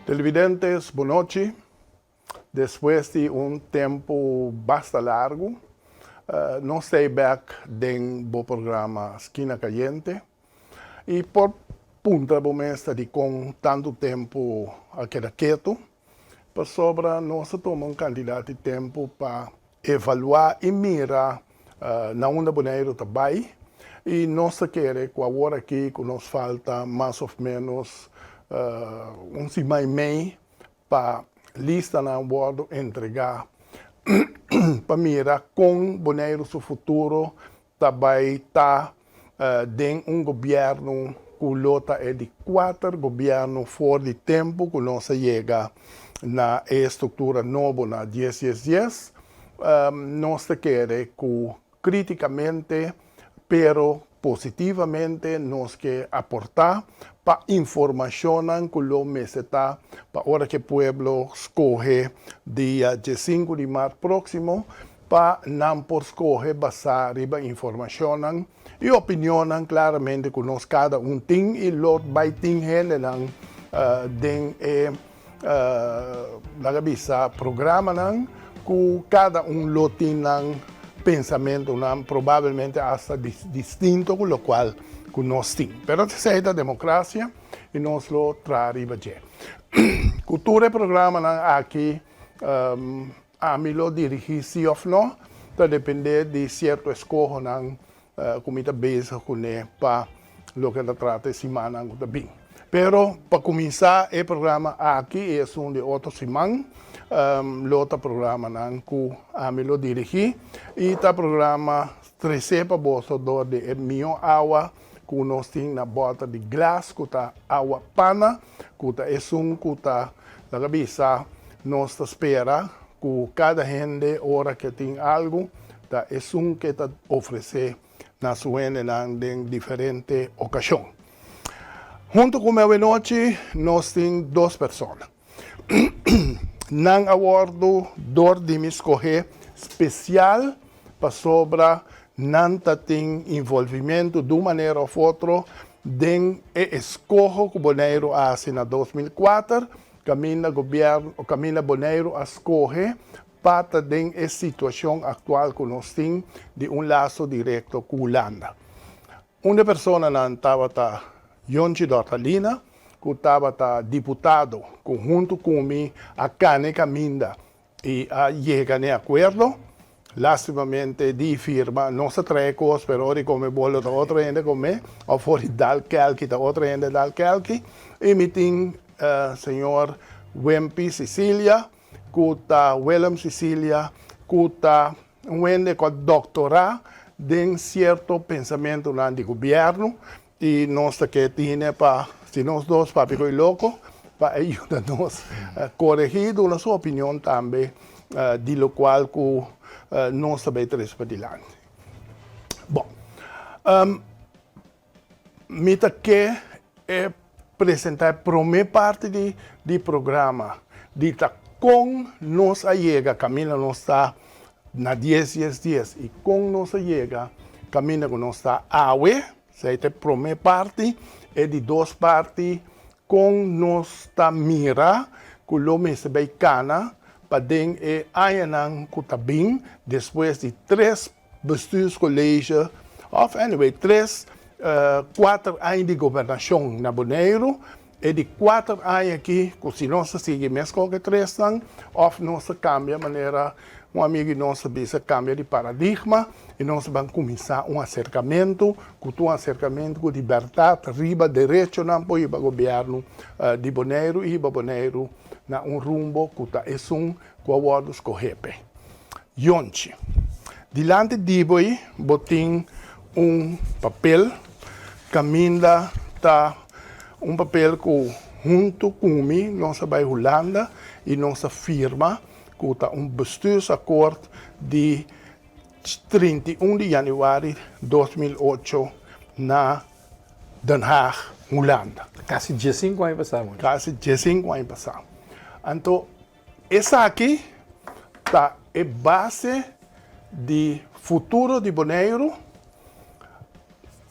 Televidentes, bon nochi. Despues di un tempu basta largu, nos ta bek den bo programa Skina Kayente i por puntra bo mes ta dikon tantu tempu a keda ketu, pasobra nos a tuma un kantidat di tempu pa evaluá i mira na unda Boneiru ta bai i nos ta kere ku awor aki ku nos falta mas òf ménos un siman i mei pa listanan wòrdu entregá pa mira kon Boneiru su futuro ta bai ta den un gobièrnu ku lo ta e di kuater gobièrnu for di tempu ku nos a yega na e struktura nobo na dies dies dies. Nos ta kere ku Kritikamente, pero positivamente nos ke aportá pa informashonnan ku lo mester ta pa ora ku e pueblo skohe dia diesinku di mart próksimo pa nan por skohe basá riba informashonnan i opinionnan klaramente ku nos kada un tin i lo bai tin hendenan den e Laga bisa programanan ku kada un lo tin nan pensamentunan probablemente asta distinto ku lokual ku nos tin. Pero esei ta demokrasia i nos lo traha riba dje. Ku tur e programanan aki ami lo dirigí si òf no ta dependé di sierto eskohonan ku mi ta bezig kuné pa loke ta trata e simannan ku ta bin. Pero pa kuminsá e programa aki i esun di otro siman lo ta programanan ku ami lo dirigí i ta programa tresé pa boso dor di e mihó awa ku nos tin na bòter di glas ku ta awa pana ku ta esun ku ta laga bisa nos ta spera ku kada hende ora ke tin algu ta esun ke ta ofresé na su hendenan den diferente okashon. Huntu ku mi awenochi nos tin dos persona. Nan a wòrdu dor di mi skohé spesial pasobra nan ta tin involvimentu di un manera òf otro den e eskoho ku Boneiru a hasi na 2004, kaminda gobièrnu, kaminda Boneiru a skohe pa ta den e situashon aktual ku nos tin di un laso direkto ku Hulanda. Un di e personanan tabata Yonchi Dortalina, ku tabata diputado ku huntu ku mi a kana e kaminda i a yega na e akuerdo. Lastimamente di firma nos a trae kos pero ora di kome bolo ta otro hende kome òf ora di dal kèlki ta otro hende dal kèlki. I mi tin señor Wimpy Cecilia ku ta Willem Cecilia, ku ta un hende ku a doktorá den sierto pensamentunan di gobièrnu i nos ta ke tine pa si nos dos papia ku e loko pa e yuda nos koregí duna su opinion tambe di lokual ku nos ta bai trese padilanti. Bon, Mi ta ke e presenta e prome parti di di programa di ta kon nos a yega kaminda nos ta na dies dies dies i kon nos a yega kaminda ku nos ta awe, esei ta e prome parti. E di dos parti kon nos ta mira ku lo mester bai kana pa den e añanan ku ta bin despues di tres Bestuurscollege of anyway tres kuater aña di gobernashon na Boneiru e di kuater aña aki ku si nos ta sigui meskos ku e tresnan of nos ta kambia manera un amigu di nos ta bisa kambia di paradigma i nos ta ban kuminsá un aserkamentu ku ta un aserkamentu ku di bèrdat riba derechonan por hiba gobièrnu di Boneiru i hiba Boneiru na un rumbo ku ta esun ku a wòrdu skohé p'e. Yonchi. Dilanti di bo ei bo tin un papel kaminda ta un papel ku huntu ku mi nos a bai Hulanda i nos a firma ku ta un bestuursakkoord di 31 di yanüari 2008 na Den Haag, Hulanda. Kasi diesinku aña pasá. Kasi diesinku aña pasá. Anto Esaki ta e base di futuro di Boneiru,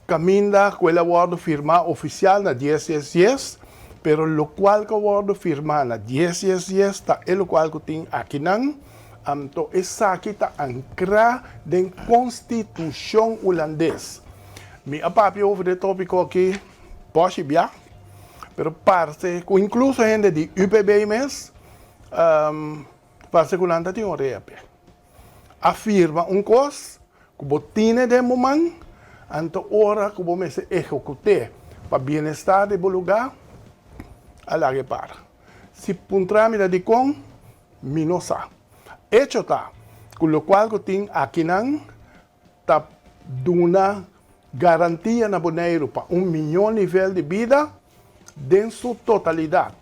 kaminda ku el a wòrdu firmá ofisial na dies dies dies. Pero lokual ku a wòrdu firmá na dies dies dies ta e lokual ku tin akinan, anto esaki ta ankrá den konstitushon hulandes. Mi a papia over di e tópiko aki bòshi bia, pero parse ku inkluso hende di UPB mes parse ku nan ta tin orea p'e. A firma un kos ku bo tine den bo man, anto ora ku bo mester ehekut'é pa bienestar di bo lugá, a laga e para. Si puntra mi ta dikon, mi no sa. Echo ta ku lokual ku tin akinan ta duna garantia na Boneiru pa un mihó nivel di bida den su totalidat.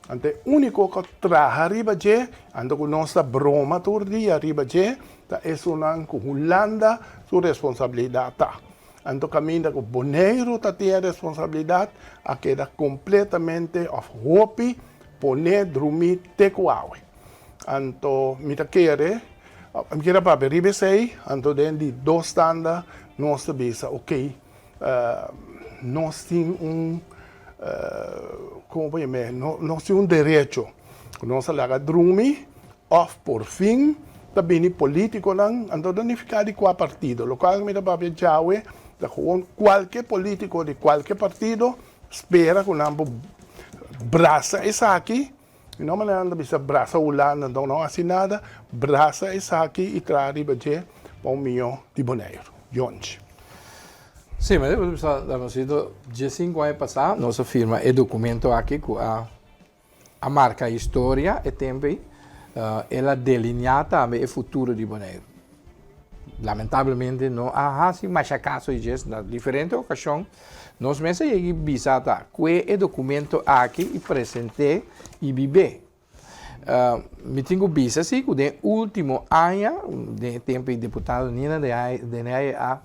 Anto e úniko ku traha riba dje, anto ku nos ta broma tur dia riba dje, ta esunnan ku Hulanda su responsabilidat ta. Anto kaminda ku Boneiru ta tin e responsabilidat a keda kompletamente òf hopi poné drumí te ku awe. Anto mi ta kere, mi kere papia riba esei, anto den di dos tanda nos ta bisa ok, nos tin un, como por yam'é, nos tin un derecho ku nos a laga drumi òf por fin ta bini polítikonan, anto no nifiká di kua partido, lokual mi ta papia djawe ta gewoon kualke polítiko di kualke partido spera ku nan por brasa esaki. I no manera nan ta bisa brasa Hulanda, anto no hasi nada, brasa esaki i traha riba dje pa un mió di Boneiru. Yonchi. Sí, mi ta bisa Ramonsito, diesinku aña pasá nos a firma e documento aki ku a a marka historia e tempu ei. El a delineá tambe e futuro di Boneiru. Lamentablemente no a hasi masha kaso di djes na diferente okashon. Nos mes a yega i bisa ta kue e dokumento aki i present'é i bib'é. Mi tin ku bisa si ku den último aña, den e tempu di diputado Nina den Heyer a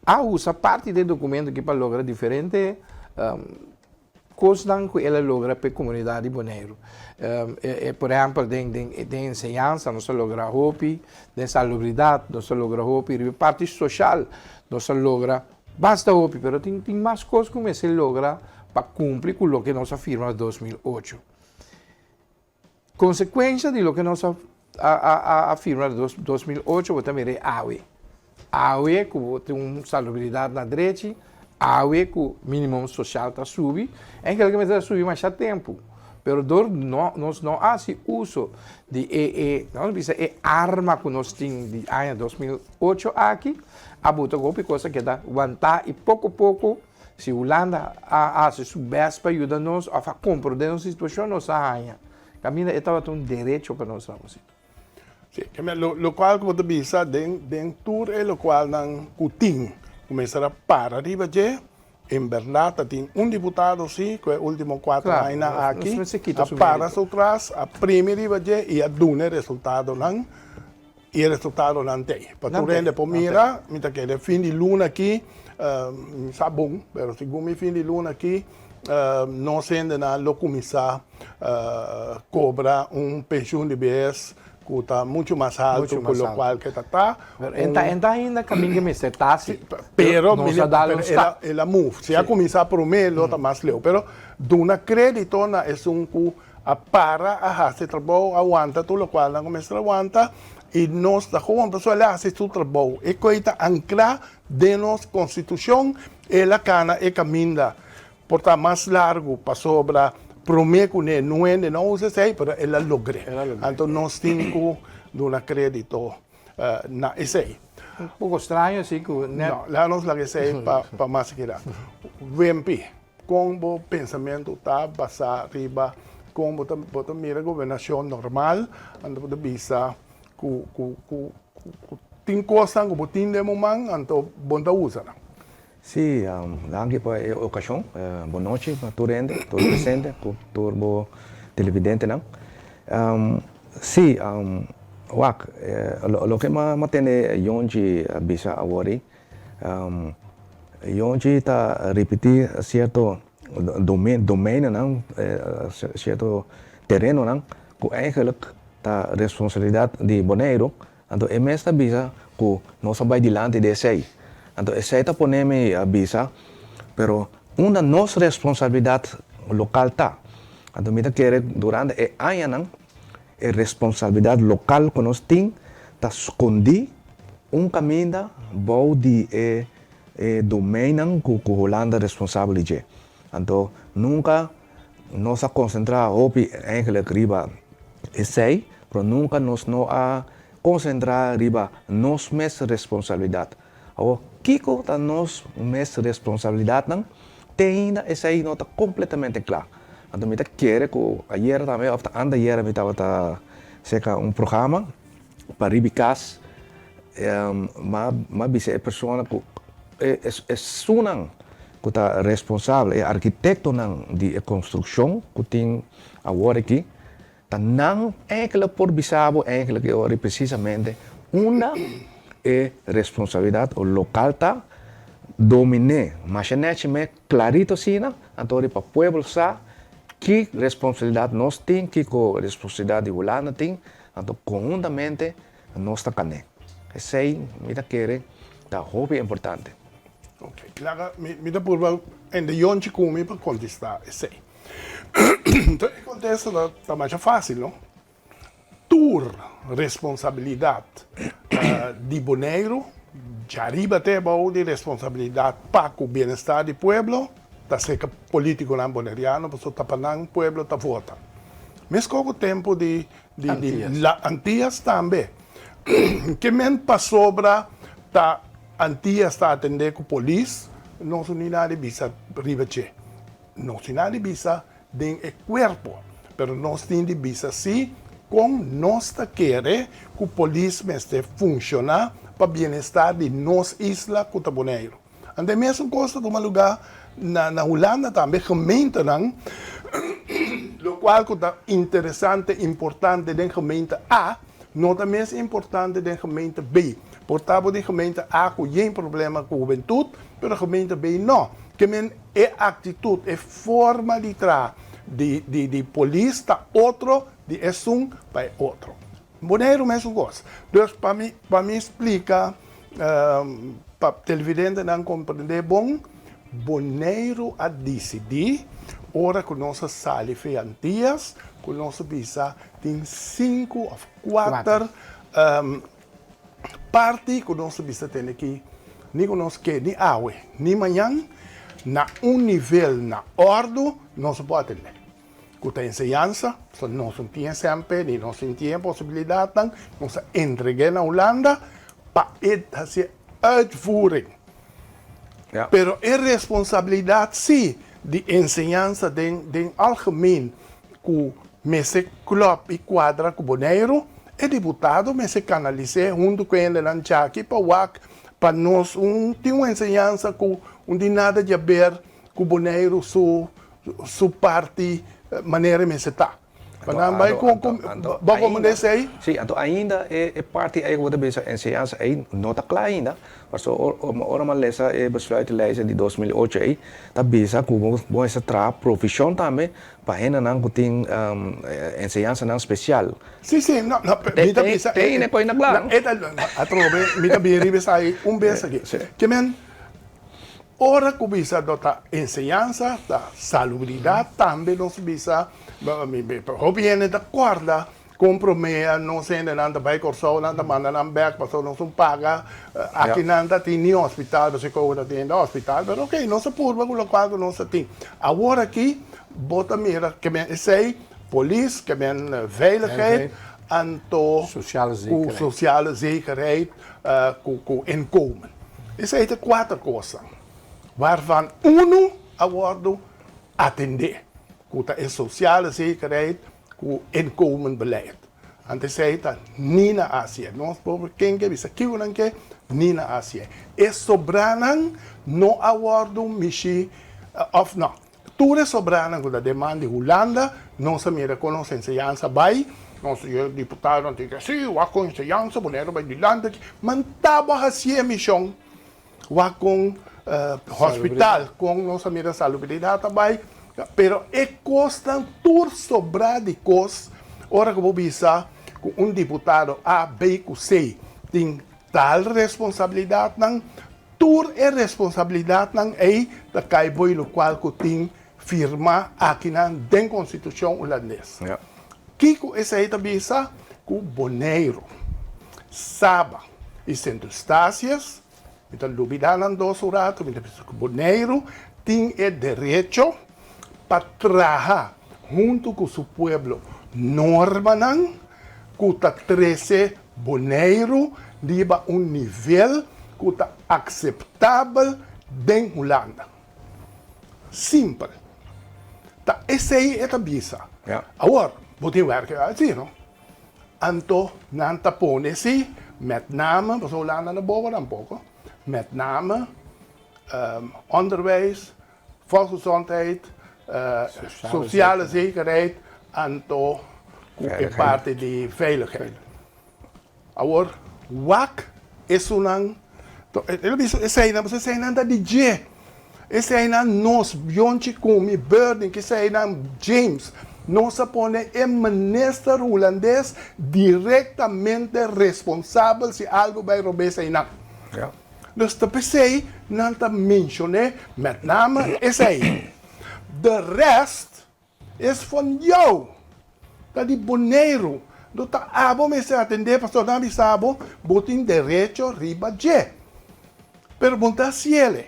a usa parti di e dokumento aki pa logra diferente Kosnan ku el a logra pa e komunidat di Boneiru. Por ehèmpel den den enseñansa nos a logra hopi, den salubridat nos a logra hopi, riba e parti soshal nos a logra basta hopi, pero tin tin mas kos ku mester logra pa kumpli ku loke nos a firma na 2008. Konsekuensha di loke nos a a firma na 2008 bo ta mira e awe. Awe ku bo tin un salubridat na drechi, awe ku minimum sosial ta subi, enkel mester a subi masha tempu, pero dor no nos no a hasi uso di e e nos bisa e arma ku nos tin di aña 2008 aki, a buta ku hopi kos a keda wantá i poko poko Si Hulanda a hasi su best pa yuda nos of a komprondé nos situashon, nos a haña kaminda e tabata un derecho pa nos, Ramosito. Sí, lokual ku bo ta bisa den den tur e lokualnan ku tin ku mester a para riba dje, en bèrdat ta tin un diputado sí ku e último kuater aña aki a para su tras, a primi riba dje i a duna e resultadonan. I e resultadonan t'ei. Pa tur hende por mira, mi ta kere fin di luna aki, mi sa bon, pero segun mi fin di luna aki, nos hendenan lo kuminsá kobra un penshun di bes ku ta muchu mas haltu ku lokual ke ta ta. Pero e ta ainda kaminda ke mester ta si. Pero el a move. Si a kuminsá promé lo ta mas leu. Pero duna krédito na esun ku A para a hasi e trabou, a wanta tur lokual nan ku mester a wanta i nos ta gewoon pasobra el a hasi su trabou. E koe ta ankrá den nos konstitushon, el a kana e kaminda por ta mas largu pasobra promé kuné no hende no a usa esei pero el a logr'é. Anto nos tin ku duna krédito na esei. Un poko straño si ku net. No, laga nos laga esei pa mas keda. Wempi. Kon bo pensamentu ta basá riba kon bo ta bo ta mira gobernashon normal, anto bo ta bisa ku ku ku ku tin kosnan ku bo tin den bo man anto bo no ta usa nan. Sí, danki pa e okashon. Bon nochi pa tur hende, tur presente, ku tur bo televidentenan. Sí, wak, loke mi a tende Yonchi bisa awor ei, Yonchi ta ripití sierto domeinonan, sierto terenonan ku eigenlijk ta responsabilidat di Boneiru, anto e mes ta bisa ku nos a bai dilanti di esei. Anto esei ta pone mi a bisa, pero unda nos responsabilidat lokal ta. Anto mi ta kere durante e añanan e responsabilidat lokal ku nos tin ta skondí un kaminda bou di e e domeinnan ku ku Hulanda responsabel di dje. Anto nunka nos a konsentrá hopi eigenlijk riba esei, pero nunka nos no a konsentrá riba nos mes responsabilidat. Awor, kiko ta nos mes responsabilidatnan? Te ainda esei no ta kompletamente kla. Anto mi ta kere ku ayera tambe òf ta anteayera mi tabata serka un programa pa riba e kas, m'a bisa e persona ku e esunnan ku ta responsabel, e arkitektonan di e konstrukshon ku tin awor aki, Ta nan enkele por bisa bo enkele ki ora presisamente unda e responsabilidat o lokal ta dominé masha nechi me klarito asina anto ora pa pueblo sa ki responsabilidat nos tin kiko responsabilidat di Hulanda tin anto konhuntamente nos ta kané esei mi ta kere ta hopi importante. Ok, laga mi ta purba hende yonchi ku mi pa kontestá esei. Enton e kontesta ta ta masha fásil, no? Tur responsabilidat di Boneiru djariba te abou di responsabilidat pa ku bienestar di pueblo ta serka polítikonan boneriano pasobra ta pa nan pueblo ta vota. Meskos ku tempu di di di la Antias tambe. Ke men pasobra ta Antias ta atendé ku polis nos no ni nada di bisa riba dje. Nos tin nada di bisa den e cuerpo, pero nos tin di bisa si con nos ta kere cu polis mester funciona pa bienestar di nos isla cu ta Boneiru. Anto e mesun cos ta tuma lugar na Hulanda tambe, gemeentenan, locual cu ta interesante, importante den gemeente A, no ta mes importante den gemeente B. Por ta bo di gemeente A cu yen problema cu hubentud, pero gemeente B no. Ke men E aktitut, e forma di traha di di di polis ta otro di esun pa e otro. Boneiru mesun kos. Dus pa mi pa mi splika pa televidentenan komprendé bon, Boneiru a disidí ora ku nos a sali fe Antias ku nos a bisa tin sinku òf kuater Parti ku nos ta bisa tende ki ni ku nos ke ni awe ni mañan na un nivel na òrdu nos no por atendé. Ku ta enseñansa, pasobra nos no tin esèmpe ni nos no tin e posibilidatnan, nos a entreg'é na Hulanda pa e hasi e uitvoering. Pero e responsabilidat si di enseñansa den den algemeen ku mester klòp i kuadra ku Boneiru, e diputado mester kanalis'é huntu ku e hendenan djaki pa wak pa nos un tin un enseñansa ku un tin nada di aber ku Boneiru su su parti manera e mester ta. Pa nan bai ku ku bo komprendé esei? Sí, anto ainda e parti ei ku bo ta bisa enseñansa ei no ta kla ainda, pasobra ora mi a lesa e besluitlijst di 2008 ei ta bisa ku bo mester traha provishon tambe Pa hendenan ku tin enseñansanan spesial. Sí, sí, no, no, mi ta bisa. Te ine koe na kla, no? Atrobe, mi ta bin riba esaki un bes aki. Ke men, ora ku bisa no ta enseñansa, ta salubridat tambe nos bisa, hopi hende ta kòrda Kon promé nos hendenan ta bai Kòrsou, nan ta manda nan bèk pasobra nos no paga. Aki nan ta tin ni hospital, pasobra koe ta tin hende hospital, pero oke, nos a purba ku lokual ku nos a tin. Awor aki bo ta mira ke men esei, polis, ke men veiligheid, anto ku sociale zekerheid, ku inkomen. Esei ta kuater kosnan, waarvan unu a wòrdu atendé, ku ta e sociale zekerheid, Ku inkomenbeleid. Anto esei ta ni na Asia. Nos por ken ke bisa kiko nan ke, ni na Asia. E sobranan no a wòrdu mishi òf no. Tur e sobranan ku ta den man di Hulanda, nos a mira kon nos enseñansa bai. Nos diputadonan tin ke si, wak kon enseñansa, Boneiru bai dilanti aki. Man taba hasié mishon. Wak kon hospital, kon nos a mira salubridat ta bai, pero e kosnan tur sobrá di kos, ora ku bo bisa ku un diputado A, B ku C tin tal responsabilidatnan, tur e responsabilidatnan ei ta kai bo i lokual ku tin. firmá akinan den Konstitushon Hulandes. Kiko esei ta bisa? Ku Boneiru, Saba i Sint Eustatius, mi ta lubidá nan dos un ratu, mi ta bisa ku Boneiru tin e derecho pa traha huntu ku su pueblo normanan ku ta trese Boneiru riba un nivel ku ta akseptabel den Hulanda. Simpel. Ta esei e ta bisa. Awor, bo tin wèrk e hasi, no? Anto nan ta pone si, met name, pasobra Hulanda no bobo tampoko, met name onderwijs, volksgezondheid, sociale zekerheid, anto ku e parti di veiligheid. Awor, wak esunnan, el a bisa eseinan, pasobra eseinan ta di dje. Eseinan nos, Yonchi ku mi, Berdink, eseinan James, nos a pone e minister hulandes direktamente responsabel si algu bai robes einan. Dus ta p'esei nan ta menshon'é met name esei. De rest Es von jou! Ta di Boneiru. Do ta abo mester atendé pasobra nan a bisa bo, bo tin derecho riba dje. Pero bo no ta hasiel.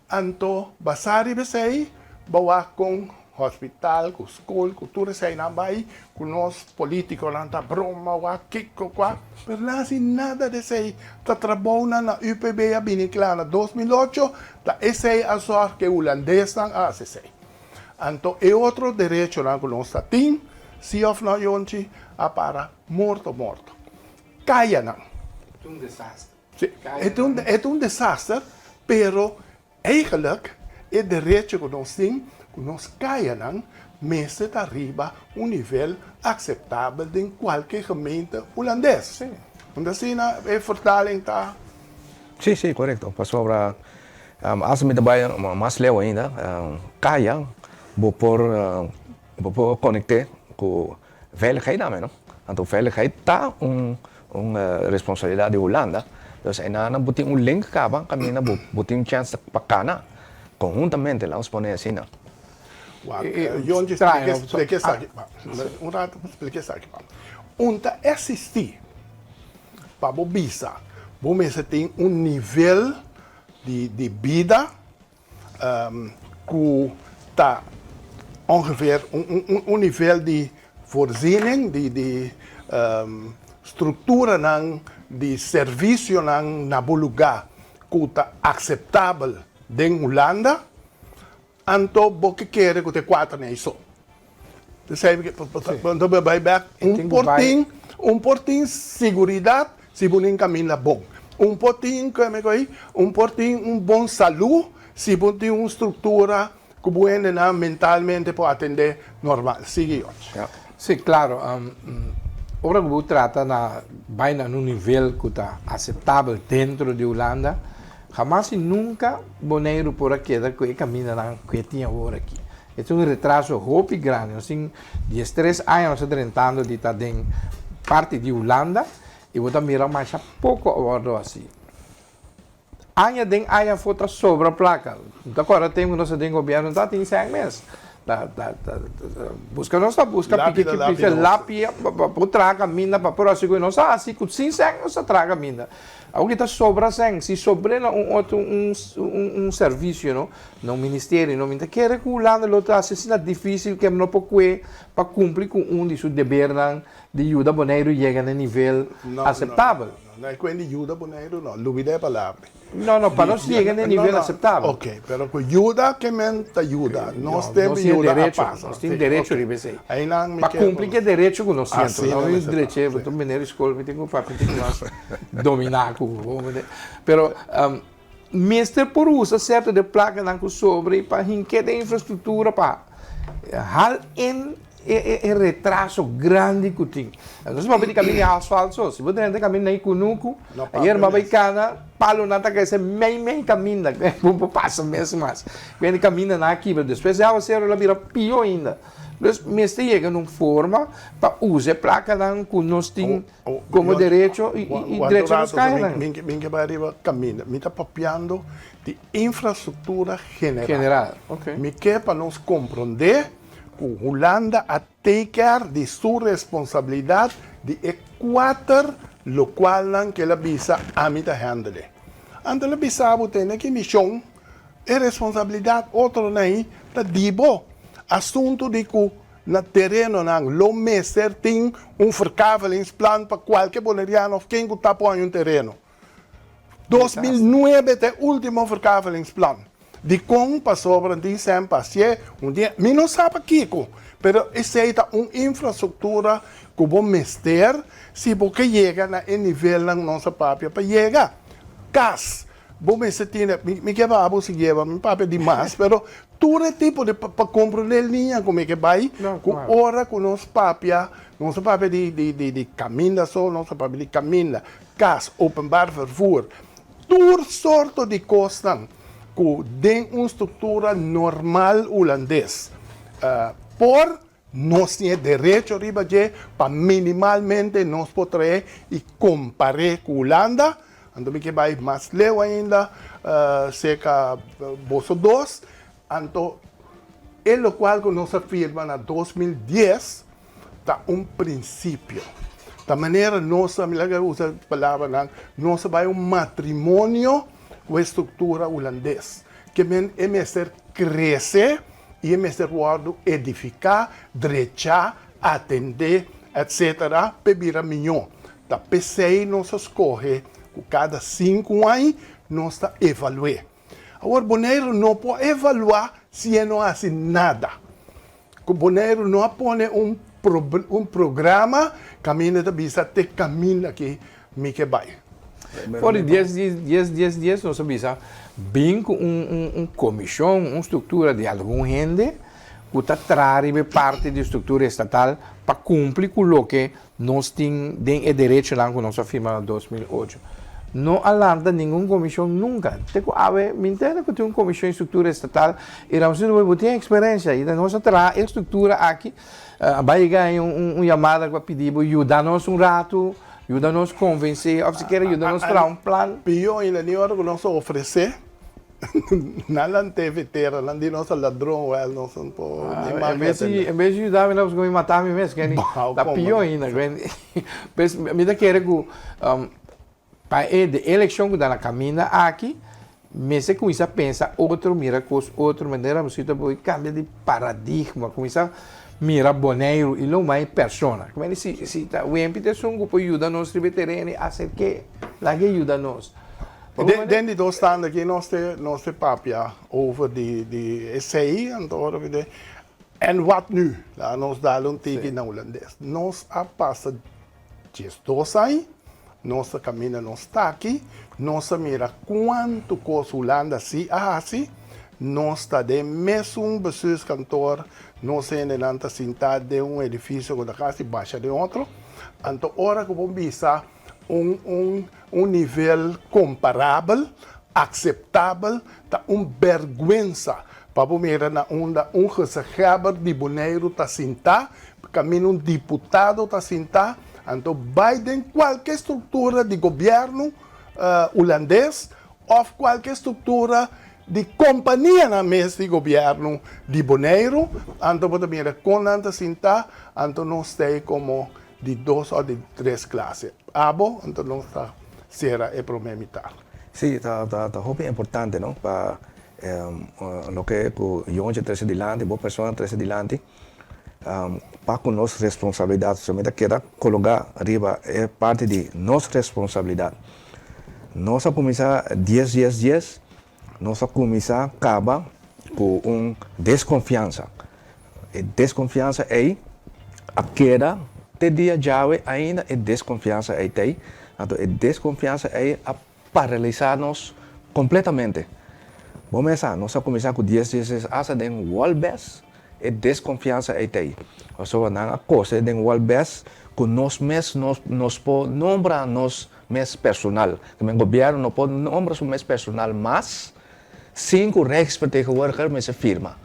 Anto basá riba esei, bo wak kon hospital ku skol ku tur eseinan bai ku nos politikonan ta broma wak kiko kua, pero nan a hasi nada di esei. Ta trabounan na UPB a bini kla na 2008, ta esei a sòrg ku e hulandesnan a hasi esei. Anto e otro derechonan ku nos ta tin, si òf no Yonchi, a para morto morto. Kayanan. E ta un desaster. Si, e ta un, e ta un desaster, pero eigenlijk e derecho ku nos tin, ku nos kayanan mester ta riba un nivel akseptabel den kualke gemeente hulandes. Si. Unda asina e vertaling ta. Si, si, korekto. Pasobra As mi ta bai mas leu ainda, kaya bo por bo por konekt'é ku veiligheid tambe no. Anto veiligheid ta un un responsabilidat di Hulanda, dus einan bo tin un link kaba kaminda bo bo tin chèns pa kana konhuntamente, laat ons pone asina. Wak, Yonchi splika esaki pa mi. Un ratu splika esaki pa mi. Un ta eksistí pa bo bisa bo mester tin un nivel di bida ku ta ongeveer un nivel di voorziening, di strukturanan di servisionan na bo lugá ku ta akseptabel den Hulanda. Anto bo ke kere ku ta e kuater nei so. P'esei anto bo bai bek un por tin un por tin siguridat si bo nin kaminda bon. Un por tin un por tin un bon salu si bo tin un struktura ku bo hendenan mentalmente por atendé normal. Sigui George. Si, klaro. Ora ku bo trata na bai na un nivel ku ta aseptabel dentro di Hulanda, Hamas i nunka Boneiru por a keda ku e kamindanan ku e tin awor aki. E ta un retraso hopi grandi. Nos tin diestres aña nos ta drentando di ta den parti di Hulanda i bo ta mira masha poko a wòrdu hasi. Aña den aña afó ta sobra plaka. Mi ta kòrda tempu ku nos ta den gobièrnu ta tin sèn mes. Ta ta ta buska nos ta buska piki ki piki lapi pa por traha kaminda pa por hasi ku nos a hasi ku sin sèn nos ta traha kaminda. Awor ki ta sobra sèn, si sobr'é na un otro un un servisio no, na un ministerio no, mi ta kere ku Hulanda lo ta hasi asina difísil ke no por kue pa kumpli ku un di su debernan di yuda Boneiru yega na e nivel aseptabel. No, no, no, no e kuen di yuda Boneiru no, lubida e palabra. No, no, pa nos yega na e nivel aseptabel. Ok, pero ku yuda ke men ta yuda, nos tin di yuda a pasa. Nos tin derecho riba esei. Pa kumpli ku e derecho ku nos tin, no mi dreche, bo ta meneer di skol, mi tin ku papia tin ku mas dominá ku bo. Pero mester por usa sierto di e plakanan ku sobra pa hink'é den infrastruktura pa hal in e retraso grandi ku tin. Nos papia di kaminda di asfalt so, si bo drenta kaminda na Ikunuku, ayer mi a bai kana, palonan ta krese mei mei kaminda, bo por pasa mes mas. Ku hende kamindanan a kibra, despues di awaseru el a bira pio ainda. Dus mester yega na un forma pa usa e plakanan ku nos tin komo derecho i drecha nos kayanan. Mi ke bai riba kaminda. Mi ta papiando di infrastruktura general. General, ok. Mi ke pa nos komprondé ku Hulanda a take care di su responsabilidat di e kuater lokualnan ku el a bisa ami ta handle. Anto el a bisa bo tene ki mishon E responsabilidat otronan ei ta di bo. Asuntu di ku na terenonan lo mester tin un verkavelingsplan pa kualke boneriano òf ken ku ta por haña un tereno. 2009 ta e último verkavelingsplan. Dikon? Pasobra tin sèn pa hasié un dia, mi no sa pakiko, pero esei ta un infrastruktura ku bo mester si bo ke yega na e nivelnan nos a papia pa yega. Kas, Bo mester tene, mi ke pa abo siguieba, mi papia di mas, pero tur e tipo di, pa comprende liña cu mi ke bay, cu ora cu nos papia, nos ta papia di, di, di, di caminda so, nos ta papia di caminda, cas, openbaar vervoer, tur sorto di cosnan cu den un structura normal Hulandes por Nos tin e derecho riba dje pa minimalmente nos por trae i kompar'é ku Hulanda. Anto mi ke bai mas leu ainda serka boso dos. Anto e lokual ku nos a firma na 2010 ta un prinsipio. Ta manera nos a, mi laga usa palabranan, nos a bai un matrimonio ku e struktura hulandes. Ke men e mester krese. I e mester wòrdu edifiká, drechá, atendé, etsetera, p'e bira mihó. Ta p'esei nos a skohe ku kada sinku aña nos ta evalu'é. Awor Boneiru no por evaluá si e no hasi nada. Ku Boneiru no a pone un un programa kaminda ta bisa te kaminda aki mi ke bai. For di dies dies dies dies nos a bisa bin ku un un komishon, un struktura di algun hende ku ta traha riba e parti di struktura estatal pa kumpli ku loke nos tin den e derechonan ku nos a firma na 2008. No a lanta ningun komishon nunka. Te ku awe mi ntende ku tin un komishon di struktura estatal i Ramsey bo tin eksperensia i nos a traha e struktura aki. A bai yega un yamada ku a pidi bo yuda nos un ratu. Yuda nos konvensé òf sikiera yuda nos traha un plan. Pió ainda, ni ora ku nos a ofresé, nan lan TV tera, nan di nos a ladron, wèl nos no por ni mas En bes di, en bes di yuda mi, nan busca mi mata mi mes, kende ta pió ainda. Pues mi ta kere ku pa e de elekshon ku ta na kaminda aki, Mester kuminsá pensa otro, mira kos otro manera, bo ta por kambia di paradigma, kuminsá mira Boneiru i lo mai persona. Ku mende si si ta Wempi ta esun ku por yuda nos riba e tereno i aserk'é, laga e yuda nos. Den di dos tanda aki nos te nos te papia over di di esei, anto ora mi te en wat nu? Laga nos dal un tiki na hulandes. Nos a pasa 12 aña nos ta kaminda nos ta aki, nos a mira kuantu kos Hulanda si a hasi, nos ta den mesun bestuurskantoor, nos hendenan ta sinta den un edifisio ku ta kasi basha den otro, anto ora ku bo bisa un un un nivel komparabel, akseptabel, ta un bèrgwensa pa bo mira na unda un gezaghèber di Boneiru ta sinta, kaminda un diputado ta sinta, anto bai den kualke struktura di gobièrnu hulandes òf kualke struktura di kompanianan mes di gobièrnu di Boneiru, anto bo ta mira kon nan ta sinta, anto nos ta ei komo di dos òf di tres klase. Abo, anto nos ta sera e promé mitar. Sí, ta ta hopi importante no pa loke ku Yonchi a trese dilanti, bo persona a trese dilanti pa ku nos responsabilidat. So mi ta keda kologá riba e parti di nos responsabilidat. Nos a kuminsá dies dies dies, nos a kuminsá kaba ku un deskonfiansa. E deskonfiansa ei a keda te dia djawe ainda e deskonfiansa ei t'ei. Anto e deskonfiansa ei a paralisá nos kompletamente. Bo mesa, nos a kuminsá ku dies dies dies asta den Wolbes e deskonfiansa ei t'ei. Pasobra nan a kose den Wolbes ku nos mes nos nos por nombra nos mes personal. Gobièrnu no por nombra su mes personal mas sin ku Rijksvertegenwoordiger mester firma.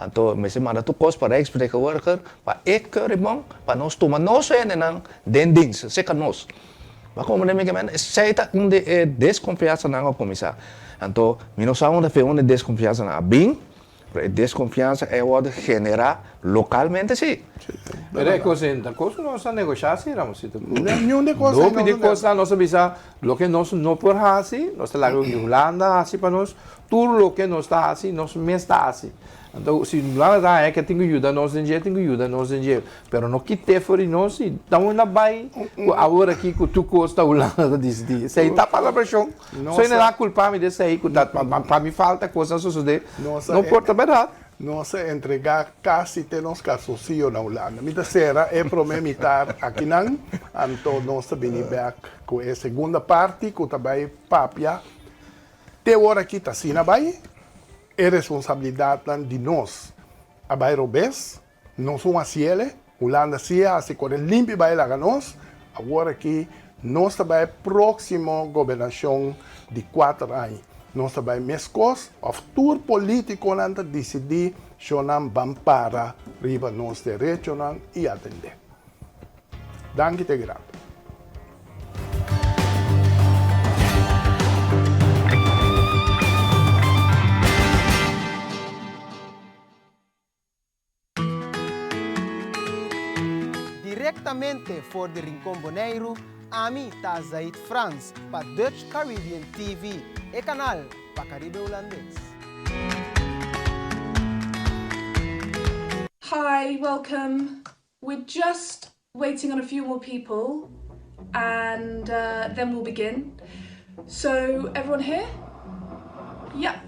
Anto mester manda tur kos pa Rijksvertegenwoordiger pa e keur e bon pa nos tuma nos hendenan den dienst, serka nos. Bo a komprende mi ke men? Esei ta unda e deskonfiansanan a kuminsá. Anto mi no sa unda fe unda e deskonfiansanan a bin, pero e deskonfiansa ei a wòrdu generá lokalmente sí. Pero e kos ei no ta kos ku nos a negoshá así, Ramosito. Niun di kos ei nos a Hopi di kosnan nos a bisa loke nos no por hasi, nos ta laga di Hulanda hasi pa nos. Tur loke nos ta hasi, nos mes ta hasi. Anto, si Hulanda ta haña ke tin ku yuda nos den dje, tin ku yuda nos den dje. Pero no kit'é for di nos i ta unda bai ku awor aki ku tur kos ta Hulanda ta disidí. Esei ta palabrashon. So hende ta kulpa mi di esei ku ta pa mi falta kosnan sosodé. No por ta bèrdat. Nos a entregá kasi te nos kalsonsiyo na Hulanda. Mi ta sera e promé mitar akinan, anto nos ta bini bèk ku e segunda parti ku ta bai papia Te ora aki ta asina bai, e responsabilidatnan di nos a bai robes, nos un hasiele, Hulanda si a hasi kore limpi bai laga nos, awor aki nos ta bai proksimo gobernashon di kuater aña, nos ta bai meskos òf tur politikonan ta disidí shonnan ban para riba nos derechonan i atendé. Danki te grandi. Direktamente for di Rincon Boneiru, ami ta Zaid Frans pa Dutch Caribbean TV, e kanal pa Karibe Hulandes. Hi, welcome. We're just waiting on a few more people and uh, then we'll begin. So, everyone here? Yeah.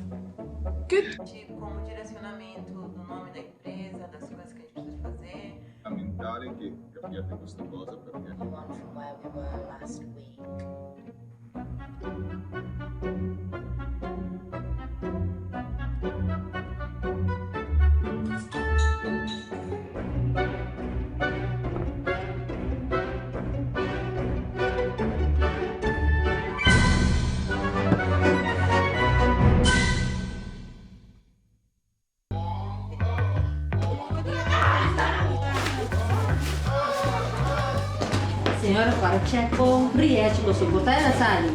Good. Como direcionamento do nome da empresa, das coisas que a gente precisa fazer. Fondamentale che capiate questa cosa perché. On from where we were last week. Señora para check bo riech bo soporta el a sali.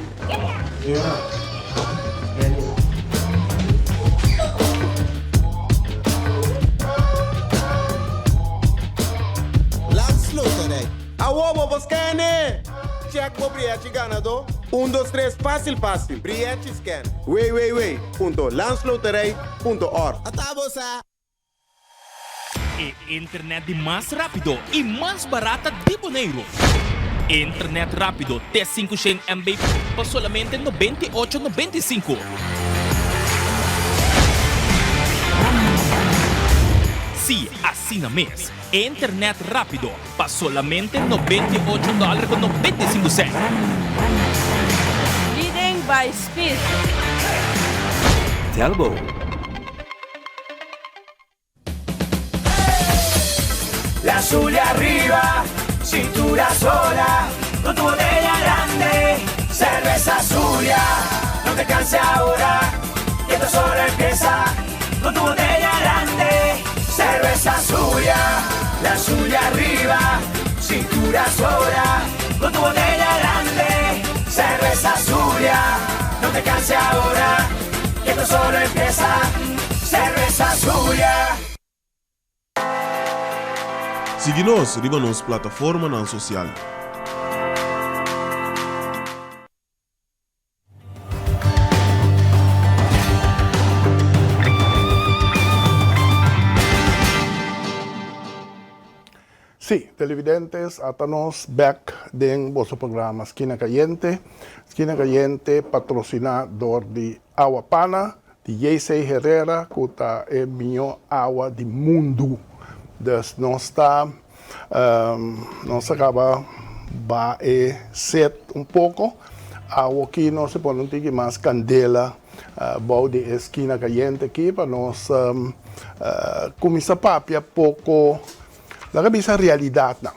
Landsloterij. Awo bo por scan e! Check bo brièchi ganadó, un dos tres fásil fásil, brièchi scan, www punto landsloterij punto org. Ata bo sa! E internet di mas rápido i mas barata di Boneiru. Internet rápido te 500 MB pa solamente 98 95. Sí, asina mes. Internet rápido pa solamente 98 dòler ku 95 sènt. Leading by speed. Telbo. La Zulia arriba, cintura sola, con tu botella grande, cerveza Zulia. No te canses ahora, que esto solo empieza, con tu botella grande, cerveza Zulia. La Zulia arriba, cintura sola, con tu botella grande, cerveza Zulia. No te canses ahora, que esto solo empieza, cerveza Zulia. Sigui nos riba nos plataformanan sosial. Sí, televidentes, ata nos bek den boso programa Skina Kayente. Skina Kayente patrosiná dor di Awa Pana di JC Herrera ku ta e mihó awa di mundu. Dus nos ta nos a kaba ba e set un poko. Awoki nos a pone un tiki mas kandela bou di e skina kayente aki pa nos kuminsá papia poko laga bisa realidatnan.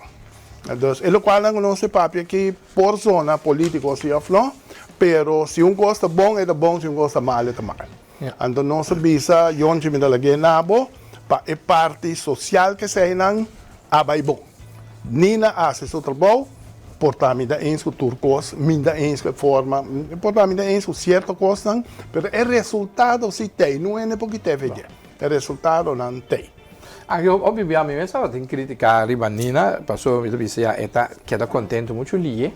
Dus e lokualnan ku nos a papia aki por zona politico si of no, pero si un cos ta bon e ta bon, si un cos ta mal e ta mal. Anto nos a bisa, Yonchi mi ta lag'é na bo. Pa e parti sosial ku eseinan a bai bon. Nina a hasi su trabou, por ta mi ta eens ku tur kos, mi ta eens ku e forma, por ta mi ta eens ku sierto kosnan, pero e resultado si t'ei, no hende por kit'é fe dje, e resultadonan t'ei. Aki hopi bia mi mes tabatin kritika riba Nina, pasobra mi ta bisa ya e ta keda kontentu muchu liye,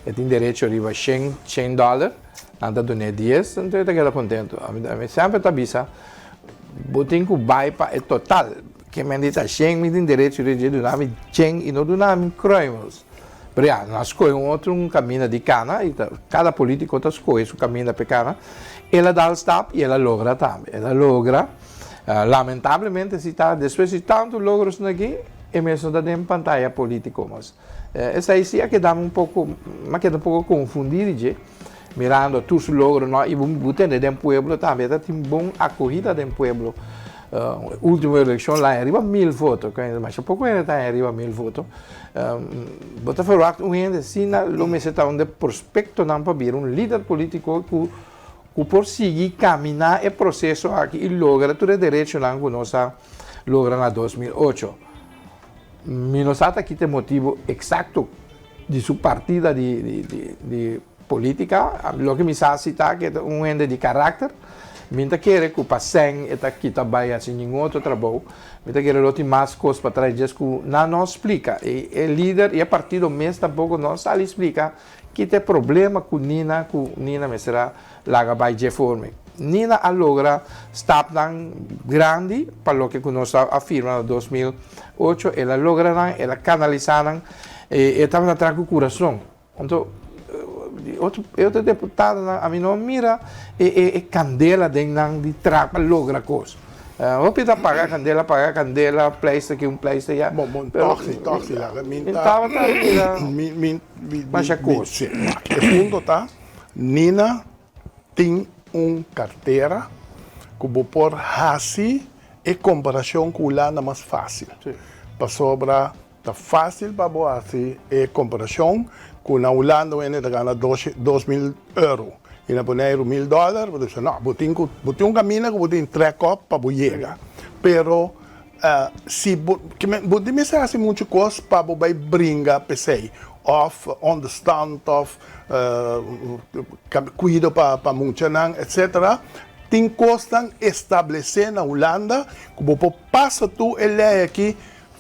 e tin derecho riba shen shen dòler, nan ta dun'é dies, anto e ta keda kontentu. Ami semper ta bisa bo tin ku bai pa e total. Ke men di ta shen mi tin derecho di dje duna mi chen i no duna mi kruimels. Pero ya, nan a skohe un otro un kaminda di kana i ta kada politiko ta skohe su kaminda p'e kana. El a dal stap i el a logra tambe. El a logra, lamentablemente si ta despues di tantu logros aki e mes no ta den pantaya politiko mas. Esei si a keda mi un poko, mi a keda un poko konfundi di dje mirando tur su logronan i bo tende den pueblo tambe ta tin bon akohida den pueblo. Ultimo elekshon la riba mil voto, masha poko hende ta haña riba mil voto. Bo ta verwagt un hende asina lo mester ta un de prospektonan pa bira un lider politiko ku ku por sigui kaminá e proseso aki i logra tur e derechonan ku nos a logra na 2008. Mi no sa ta kita e motibu eksakto di su partida di politica. Loke mi sa si ta ke ta un hende di karakter. Mi ta kere ku pa sèn e ta kita bai hasi ningun otro trabou. Mi ta kere lo tin mas kos pa trae djes ku nan no splika. E lider i e partido mes tampoko no sali splika kita e problema ku Nina ku Nina mester a laga bai dje forme. Nina a logra stapnan grandi pa loke ku nos a firma na 2008. El a logra nan, el a kanalisá nan. E tabata traha ku kurason. Anto otro e otro deputadonan ami no a mira e e e kandela den nan di traha pa logra kos. Hopi ta paga kandela paga kandela pleister aki un pleister aya. Bon bon tòg si tòg si laga mi ta tabata mira mi mi mi masha kos. Si e punto ta Nina tin un kartera ku bo por hasi e komparashon ku Hulanda mas fásil pasobra Ta fácil pa bo haci e comparacion cu na Hulanda un hende ta gana 2000 euro y na Boneiru mil dollar, bo ta bisa no, bo tin cu, bo tin un caminda cu bo tin trek op pa bo yega. Pero si bo, bo tin mester haci mucho cos pa bo bay bringa p'esey of onderstand of cuido pa muchanan etcetera. Tin cosnan establece na Hulanda cu bo por pasa tur e ley aki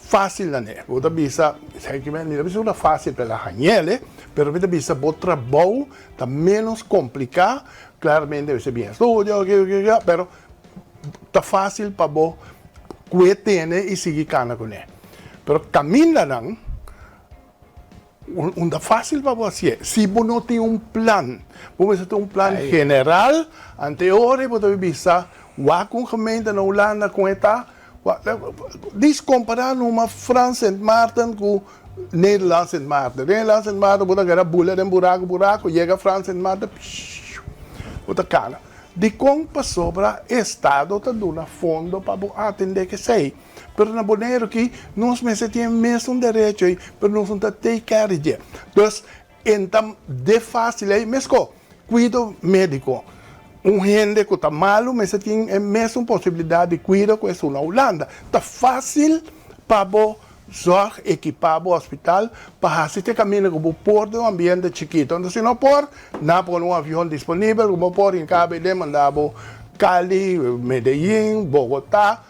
Fácil na ne. Bo ta bisa, esaki ki mi ta bisa ku ta fácil pa el a hañ'el, pero mi ta bisa bo trabou ta ménos kompliká, klaramente mester bien estudio, pero ta fácil pa bo kue tene i sigui kana kuné. Pero kamindanan un ta fácil pa bo hasié si bo no tin un plan. Bo mester tin un plan general, ante ora bo ta bisa wak un gemeente na Hulanda kon e ta. Dis kompará numa Frans Sint Maarten ku Nederlands Sint Maarten. Nederlands Sint Maarten bo ta gara bula den buraku buraku, yega Frans Sint Maarten pshuu bo ta kana. Dikon? Pasobra estado ta duna fondo pa bo atendé kesei. Pero na Boneiru aki nos mester tin e mesun derecho ei, pero nos no ta take care di dje. Dus En ta de fácil ei mesco cuido medico. Un hende cu ta malo mester tin e mesun posibilidad di cuido cu esun na Hulanda. Ta fácil pa bo zorg equipa bo hospital pa haci te caminda cu bo por den un ambiente chikito. Entonces si no por, nan a pone un avion disponibel cu bo por hinca bo den manda bo Cali, Medellin, Bogota.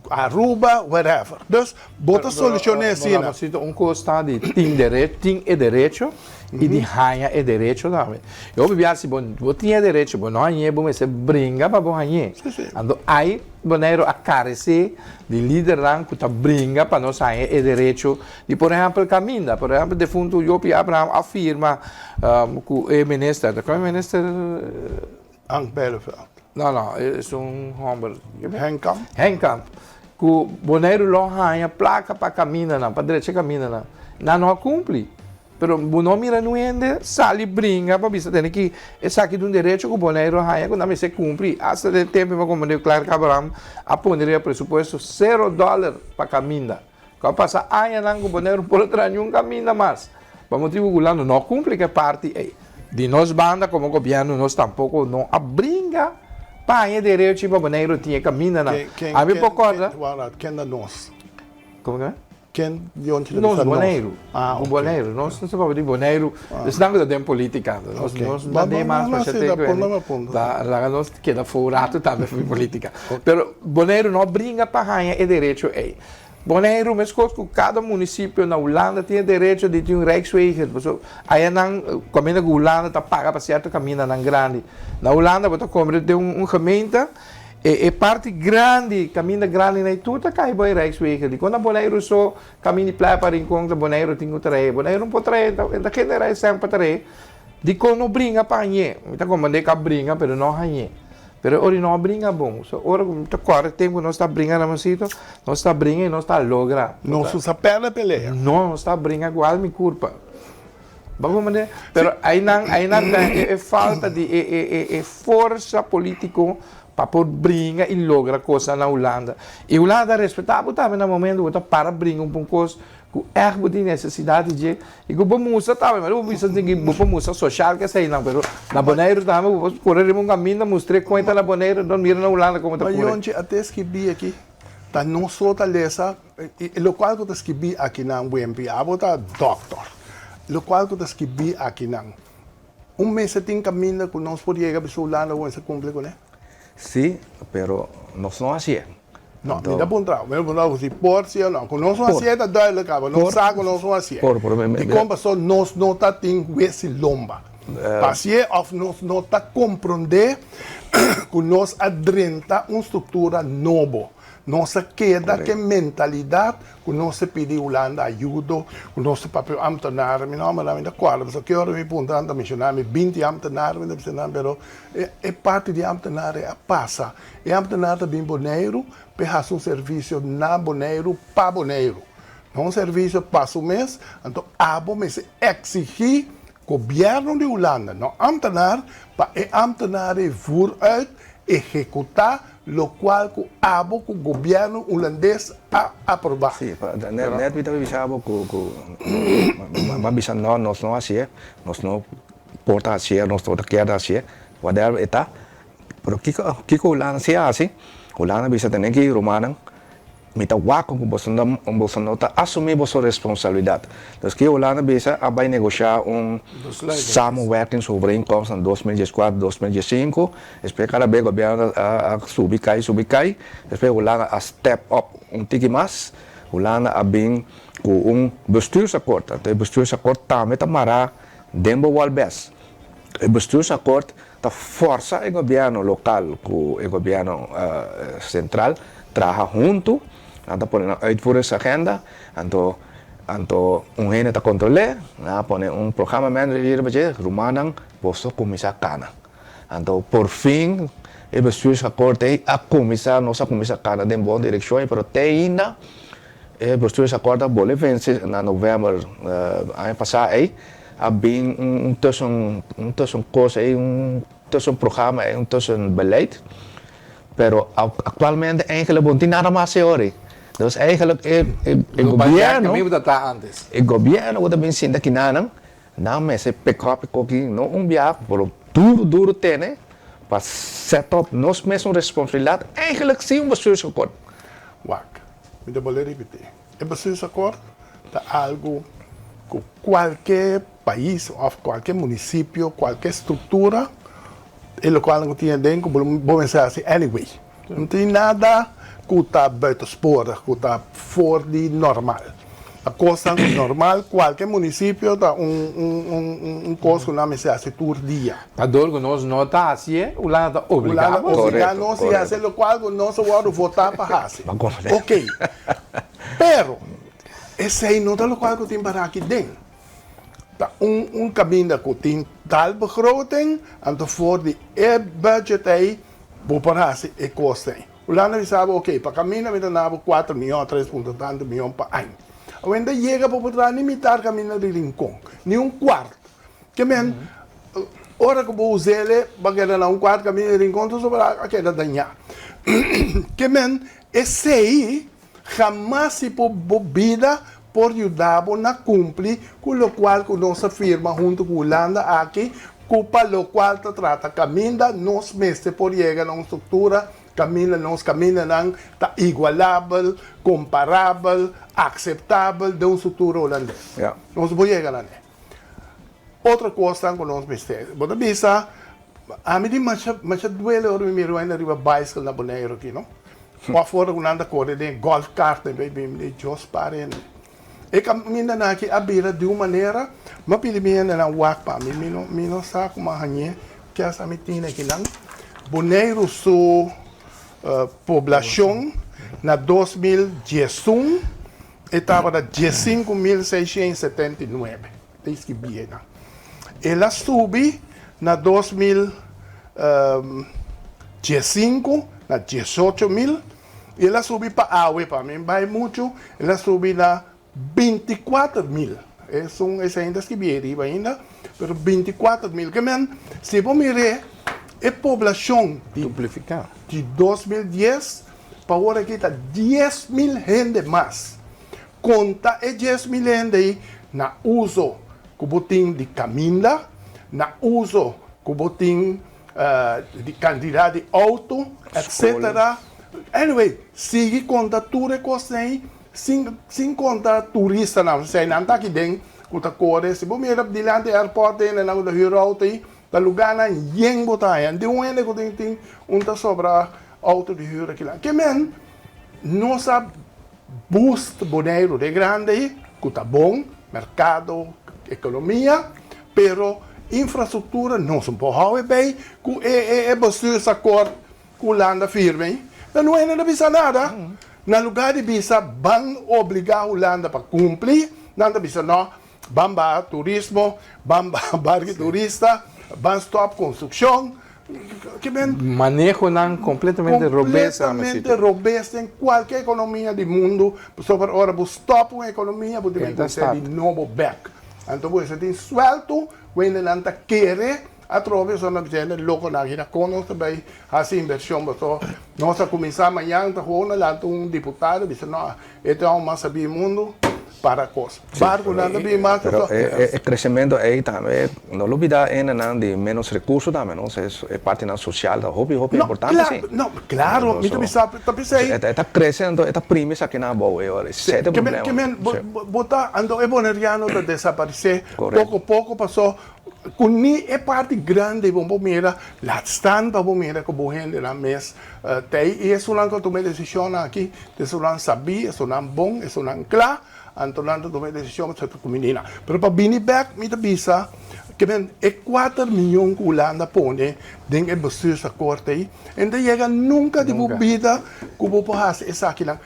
Aruba, wherever. Dus bo ta soluciona asina. Ramosito, un cos ta di tin derecho, tin e derecho y di haña e derecho tambe. E hopi bia si bo bo tin e derecho, bo no hañ'é, bo mester bringa pa bo hañ'é. Anto ai Boneiru a carece di lidernan cu ta bringa pa nos haña e derecho di por ehempel caminda. Por ehempel defunto Jopie Abraham a firma cu e minister, ta cual minister? Ank Bijleveld. No, no, es un homber. Henk Kamp? Henk Kamp. Ku Boneiru lo haña plaka pa kamindanan, pa drecha kamindanan. Nan no a kumpli. Pero bo no mira niun hende sali bringa pa bisa tene ki esaki ta un derecho ku Boneiru a haña ku nan mester kumpli. Asta den tempu mi a komprende ku Clark Abraham a pone riba presupuesto sero dòler pa kaminda. Ku a pasa añanan ku Boneiru no por a traha niun kaminda mas. Pa motibu ku Hulanda no kumpli ku e parti ei. Di nos banda komo gobièrnu nos tampoko no a bringa. Pa haña derecho pa Boneiru tin e kamindanan. Ami por kòrda. Ken ta nos? Komo ke? Ken Yonchi ta bisa nos? Boneiru. Ah, ok. Boneiru. Nos no ta papia di Boneiru. Esnan ku ta den politika. Nos nos no ta den mas pa shete ku ta laga nos keda afó un ratu tambe for di politika. Pero Boneiru no bringa pa haña e derecho ei. Boneiru meskos ku kada munisipio na Hulanda tin e derecho di tin un rijkswegen. Pasobra ayanan kaminda ku Hulanda ta paga pa sierto kamindanan grandi. Na Hulanda bo ta komprende den un gemeente. E e parti grandi, kaminda grandi na e tur ta kai bo e Rijkswegen. Dikon na Boneiru so kaminda di Playa pa Rincon ta Boneiru tin ku trae? Boneiru no por trae, e ta genera e sèn pa trae. Dikon no bringa pa hañ'é? Mi ta komprendé ku a bringa pero no hañ'é. Pero e ora no a bringa bon. So ora ku mi ta kòrda e tempu ku nos ta bringa Ramoncito, nos ta bringa i nos ta logra. Nos no sa pèrdè pelea. No, nos ta bringa ku al mi kurpa. Bo comprende? Pero einan, einan ta e falta di e, e, e, e forsa politico pa por bringa y logra cosnan na Hulanda. Y Hulanda ta respeta bo tambe na momento bo ta para bringa un pon cos cu echt bo tin necesidad di dje y cu bo mustra tambe. Pero bo bisa tin bo por mustra social ke eseinan, pero na Boneiru tambe bo por core riba un caminda mustr'e con e ta na Boneiru, don mira na Hulanda como ta Ma core. Yonchi a te skibi aki, ta nos so ta lesa E lokual ku ta skibí akinan, Wempi, abo ta dòkter. Lokual ku ta skibí akinan, un mester tin kaminda ku nos por yega bisa Hulanda ku mester kumpli kuné? Sí, pero nos no hasié. No, mi ta puntra bo, mi ta puntra bo si por sí o no. Ku nos no hasié ta duidelijk kaba, nos sa ku nos no hasié. Por, por. Dikon? Pasobra nos no ta tin wes i lomba pa hasié òf nos no ta komprondé ku nos a drenta un struktura nobo. Nos a keda ku e mentalidat ku nos ta pidi Hulanda ayudo, ku nos ta papia ambtenaar. Mi no mi ta kòrda pasobra ki ora mi puntra nan ta menshoná mi binti ambtenaar mi ta bisa nan pero e parti di ambtenaar ei a pasa. E ambtenaar ta bin Boneiru pa e hasi un servisio na Boneiru pa Boneiru. No un servisio pa su mes, anto abo mester eksigí gobièrnu di Hulanda, no ambtenaar, pa e ambtenaar ei vooruit ehekutá Locual cu abo cu gobierno Hulandes a aproba. Sí, net net mi ta bisa abo cu cu mi a bisa no, nos no hacié, nos no por ta hacié, nos no ta kier ta hacié, whatever e ta, pero kico kico Hulanda si a haci? Hulanda a bisa tene ki rumannan Mi ta wak ku boso no boso no ta asumí boso responsabilidat. Dus ki Hulanda bisa a bai negoshá un samenwerkingsovereenkomst na 2014, 2015, despues kada bes gobièrnu a subi kai, subi kai, despues Hulanda a step up un tiki mas, Hulanda a bin ku un bestuursakkoord, anto e bestuursakkoord tambe ta mará den bo wòlbes. E bestuursakkoord Ta forsa e gobièrnu lokal ku e gobièrnu sentral traha huntu, nan ta pone nan uitvoeringsagenda, anto anto un hende ta kontrol'é, nan a pone un programa manager riba dje, rumannan boso kuminsá kana. Anto por fin e bestuursakkoord ei a kuminsá, nos a kuminsá kana den bon direkshon, pero te ainda e bestuursakkoord a bolbe vense na novèmber aña pasá ei. A bin un tussen un tussen kos ei, un tussen programa ei, un tussen beleid. Pero aktualmente eigenlijk bo no tin nada mas e ora ei. Dus eigenlijk e e gobierno, e gobierno ku ta bin sinta kinanan, nan mester pick up e koki no un biaha pero duru duru tene pa set up nos mes un responsabilidat eigenlijk sin un bestuursakkoord. Wak, mi ta bolbe ripití. E bestuursakkoord ta algu ku kualke pais òf kualke munisipio, kualke struktura e lokualnan ku tin aden ku bo mester hasi anyway. No tin nada ku ta buitensporig, ku ta for di normal. Ta kosnan ku normal kualke munisipio ta un kos ku nan mester hasi tur dia. Ta dor ku nos no ta hasié, Hulanda ta obligá nos. Hulanda obligá nos di hasi lokual ku nos a wòrdu votá pa hasi. Oké. Pero, esei no ta lokual ku tin para aki den. Ta un un kaminda ku tin tal begroting, anto for di e budget ei bo por hasi e kos ei. Hulanda bisa bo, oké, pa kaminda mi ta na bo kuater mion, tres punto tantu mion pa aña. Awor ta yega bo por traha ni mitar kaminda di Rincon, ni un kuart. Ke men, ora ku bo us'el, bo a keda na un kuart kaminda di Rincon, tur sobra a keda dañá. Ke men, esei Hamas si por bo bida por yuda bo na cumpli cu locual cu nos a firma hunto cu Hulanda aki. Ku pa lokual ta trata kaminda nos mester por yega na un struktura kaminda nos kamindanan ta igualabel, komparabel, akseptabel den un struktura hulandes. Nos por yega na ne. Otro kosnan ku nos mester, bo ta bisa, ami di masha masha duele ora mi mira wende riba baiskel na Boneiru aki no, òf ora ku nan ta kore den e golf cart den bay mi di Dios para hende. E kamindanan aki a bira di un manera, mi a pidi mi hendenan wak pa mi, mi no mi no sa kuma hañ'é, kias ami tin akinan. Boneiru su poblashon na 2011 e tabata 15,679, ta iskibí einan. El a subi na 2015 na 18,000. I el a subi pa awe, pa mi bai muchu, el a subi na 24,000. Esun, esei ainda skibí ei riba ainda, pero 24,000. Ke men, si bo mir'é, e poblashon di Duplifiká. di 2010 pa awor aki ta 10,000 hende mas. Konta e 10,000 hende ei na uso ku bo tin di kaminda, na uso ku bo tin di kantidat di outo, etcetera. Anyway, sigui konta tur e kosnan ei sin sin konta turistanan. Osea, nan ta aki den ku ta kore. Si bo mira dilanti airport hende nan ku ta hür outo ei, ta lugánan yen bo ta haña. Tin un hende ku tin tin un ta sobra outo di hür akinan. Ke men nos a boost Boneiru den grandi ei ku ta bon, merkado, ekonomia, pero infrastruktura nos no por hou e bei ku e e bestuursakkoord ku Hulanda firma ei. Pero no hende ta bisa nada. Na lugar di bisa ban obligá Hulanda pa kumpli, nan ta bisa no, ban baha turismo, ban baha barki turista, ban stòp konstrukshon. Ke men. Manehonan kompletamente robes. Kompletamente robes den kualke ekonomia di mundu, pasobra ora bo stòp un ekonomia bo tin ku di nobo bèk. Anto bo mester tin suèltu ku hendenan ta kere atrobe pasobra nan bisa hende lokonan aki na kon nos ta bai hasi invershon pasobra nos a kuminsá mañan ta hopi na lanta un diputado bisa no e ta un mas sabí mundu para kos. Barkunan ta bin mas Pero e kresementu ei tambe no lubidá hendenan di ménos rekurso tambe no, e partinan sosial ta hopi hopi importante si. No, klaro, mi ta bisa, ta bisa ei. E ta krese anto e ta primi esakinan abou ei ora, esei ta e problema. Ke men, bo ta, anto e boneriano ta desaparesé poko poko paso ku ni e parti grandi bo por mira, laat staan pa bo mira ku bo hendenan mes ta ei i esunnan ku a tuma e desishonnan aki ta esunnan sabí, esunnan bon, esunnan kla. Anto nan ta tuma e desishon pa ku minina. Pero pa bini bek mi ta bisa ke men e kuater miyon ku Hulanda pone den e bestuursakkoord ei, e no ta yega nunka di bo bida ku bo por hasi esakinan.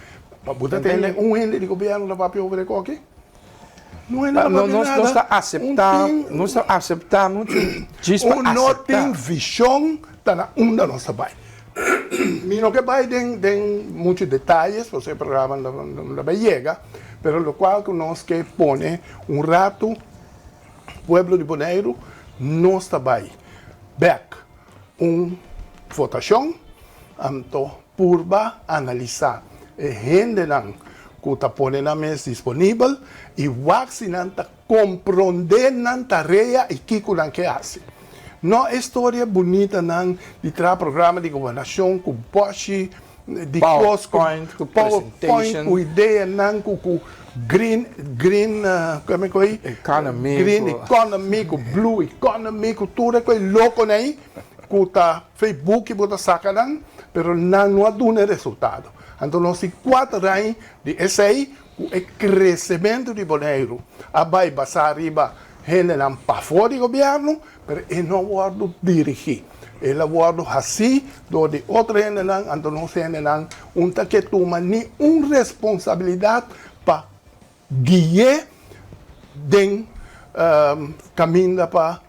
Ma bo ta tende un hende di gobièrnu ta papia over e koki? No hende ta papia nada. Nos ta aseptá, nos ta aseptá muchu djis pa Un no tin vishon ta na unda nos ta bai. Mi no ke bai den den muchu detayes pasobra e programa no ta bai yega, pero lokual ku nos ke pone un ratu pueblo di Boneiru nos ta bai bek un votashon anto purba analisá e hendenan ku ta pone nan mes disponibel i wak si nan ta Komprondé nan tarea i kiko nan ke hasi. No e storia bunitanan di traha programa di gobernashon ku bòshi di kos ku powerpoint ku ideanan ku ku green green kome ku ei green economy ku blue economy ku tur e kos lokonan ei ku ta facebook bo ta saka nan pero nan no a duna e resultado. Anto nos tin kuater aña di esei Ku e kresementu di Boneiru a bai basá riba hendenan pafó di gobièrnu, pero e no a wòrdu dirigí. El a wòrdu hasí dor di otro hendenan, anto nos hendenan un ta ke tuma ni un responsabilidat pa gui'é den kaminda pa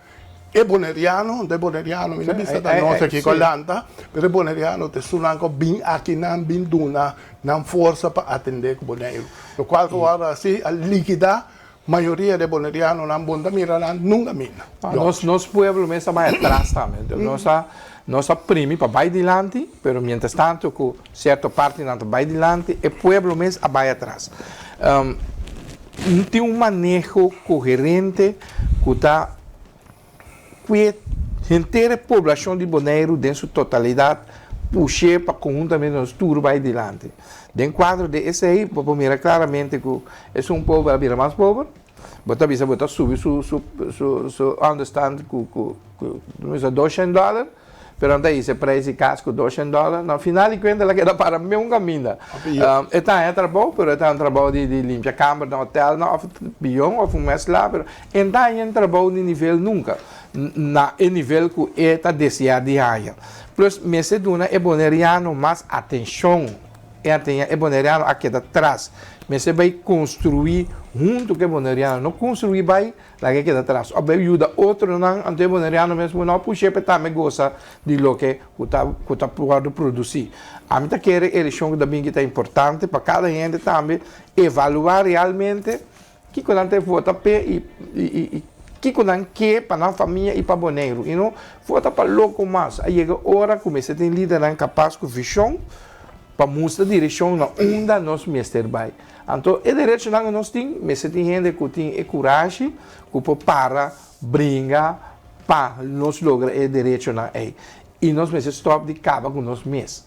E boneriano, anto e boneriano mi no bisa ta nos aki ku a lanta, pero e boneriano ta esunnan ku a bin akinan bin duna nan forsa pa atendé ku Boneiru. Lokual ku wòrdu hasi a likidá mayoria di e bonerianonan, bo no ta mira nan nunka mina. Nos nos pueblo mes a bai atras tambe. Nos a nos a primi pa bai dilanti, pero mientras tanto ku sierto partinan ta bai dilanti, e pueblo mes a bai atras. No tin un maneho koherente ku ta kue Henter e poblashon di Boneiru den su totalidat push'é pa konhuntamente nos tur bai dilanti. Den kuadro di esei bo por mira klaramente ku esun pober a bira mas pober, bo ta bisa bo ta subi su su su su understand ku ku ku bisa doshen dòler, pero nan ta hisa e preis di kas ku doshen dòler, na final di kuenta el a keda para meun kaminda. E ta haña trabou pero e ta haña trabou di di limpia kamber na hotelnan òf bion òf un mes la pero e no ta haña un trabou di nivel nunka. na e nivel ku e ta deseá di haña. Plus mester duna e boneriano mas atenshon. E ateña e boneriano a keda tras. Mester bai konstruí huntu ku e boneriano, no konstruí bai laga e keda tras. Òf bai yuda otronan, anto e boneriano mes por no push'é pa e tambe gosa di loke ku ta ku ta wòrdu produsí. Ami ta kere e elekshon ku ta bin ki ta importante pa kada hende tambe evaluá realmente Kiko nan ta vota p'e i kiko nan ke pa nan famia i pa Boneiru. I no vota pa loko mas. A yega ora ku mester tin lidernan kapas ku vishon pa mustra direkshon na unda nos mester bai. Anto e derechonan ku nos tin, mester tin hende ku tin e kurashi ku por para bringa pa nos logra e derechonan ei. I nos mester stòp di kaba ku nos mes.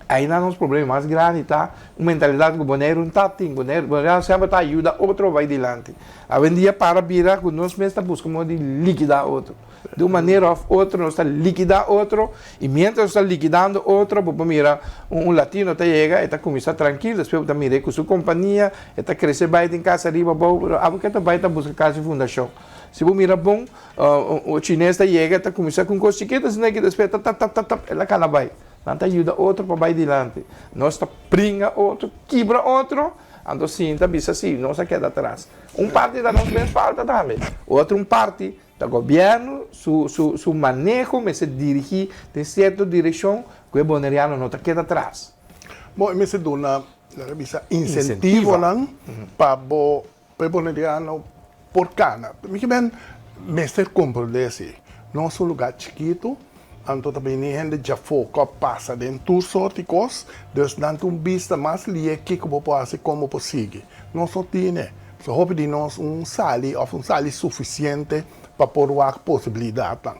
Aina nos problema mas grandi ta un mentalidad cu Boneiru no ta tin. Boneiru, Boneiru semper ta ayuda otro bay dilanti. Awendia para bira cu nos mes ta busca modo di liquida otro. Di un manera of otro nos ta liquida otro y mientras nos ta liquidando otro bo por mira un latino ta yega e ta cuminsa trankil despues bo ta mira e cu su compania e ta crece bay tin casa ariba abou pero abo ke ta bay ta busca casa di fundacion. Si bo mira bon un chines ta yega e ta cuminsa cu un cos chikito asina aki despues ta ta ta ta ta el a cana bay. Nan ta yuda otro pa bai dilanti. Nos ta bringa otro, kibra otro, anto sinta bisa si, nos a keda atras. Un parti ta nos mes falta tambe. Otro un parti ta gobièrnu su su su maneho mester dirigí den sierto direkshon ku e boneriano no ta keda atras. Bo e mester duna, laga bisa, insentivonan pa bo Pa e boneriano por cana. Mi ke men mester comprende si nos un lugar chikito anto ta bini hende djafo cu a pasa den tur soort di cos dus nan tin un bista mas lie kico bo por haci con bo por sigui. Nos no tine. So hopi di nos un sali of un sali suficiente pa por wak posibilidadnan.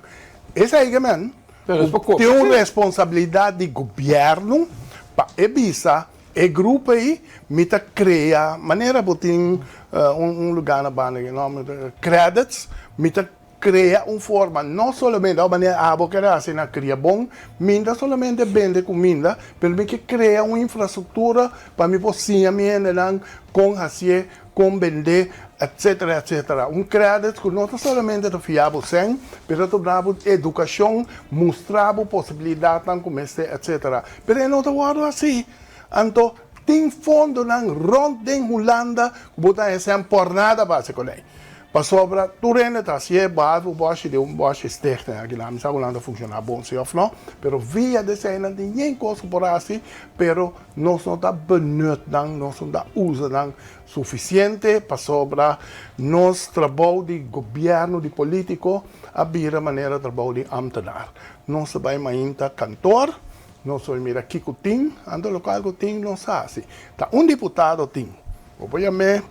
Esey ke men cu tin un responsabilidad di gobierno pa e bisa E grupo ei mi ta krea, manera bo tin un luga na banda ku nòmber Credits, mi ta krea un forma no solamente ora manera abo kere hasi na kria bon, mi no ta solamente bende kuminda, pero mi ke krea un infrastruktura pa mi por siña mi hendenan kon hasié, kon bendé, etcetera, etcetera. Un credits ku no ta solamente ta fia bo sèn, pero ta duna bo edukashon, mustra bo posibilidatnan ku mester, etcetera. Pero e no ta wòrdu hasi. Anto tin fondonan rònt den Hulanda ku bo ta haña sèn pòrnada pa hasi kuné. Pasobra tur hende ta hasié, behalve un bòshi di un bòshi stichting aki nan. Mi sa ku nan ta funshoná bon si òf no, pero via di eseinan tin yen kos ku por hasi, pero nos no ta benut nan, nos no ta usa nan Sufisiente pasobra nos trabou di gobièrnu di polítiko a bira manera trabou di ámtenar. Nos ta bai mainta kantor, nos ta bai mira kiko tin, anto lokual ku tin nos hasi. Ta un diputado tin, bo por yam'é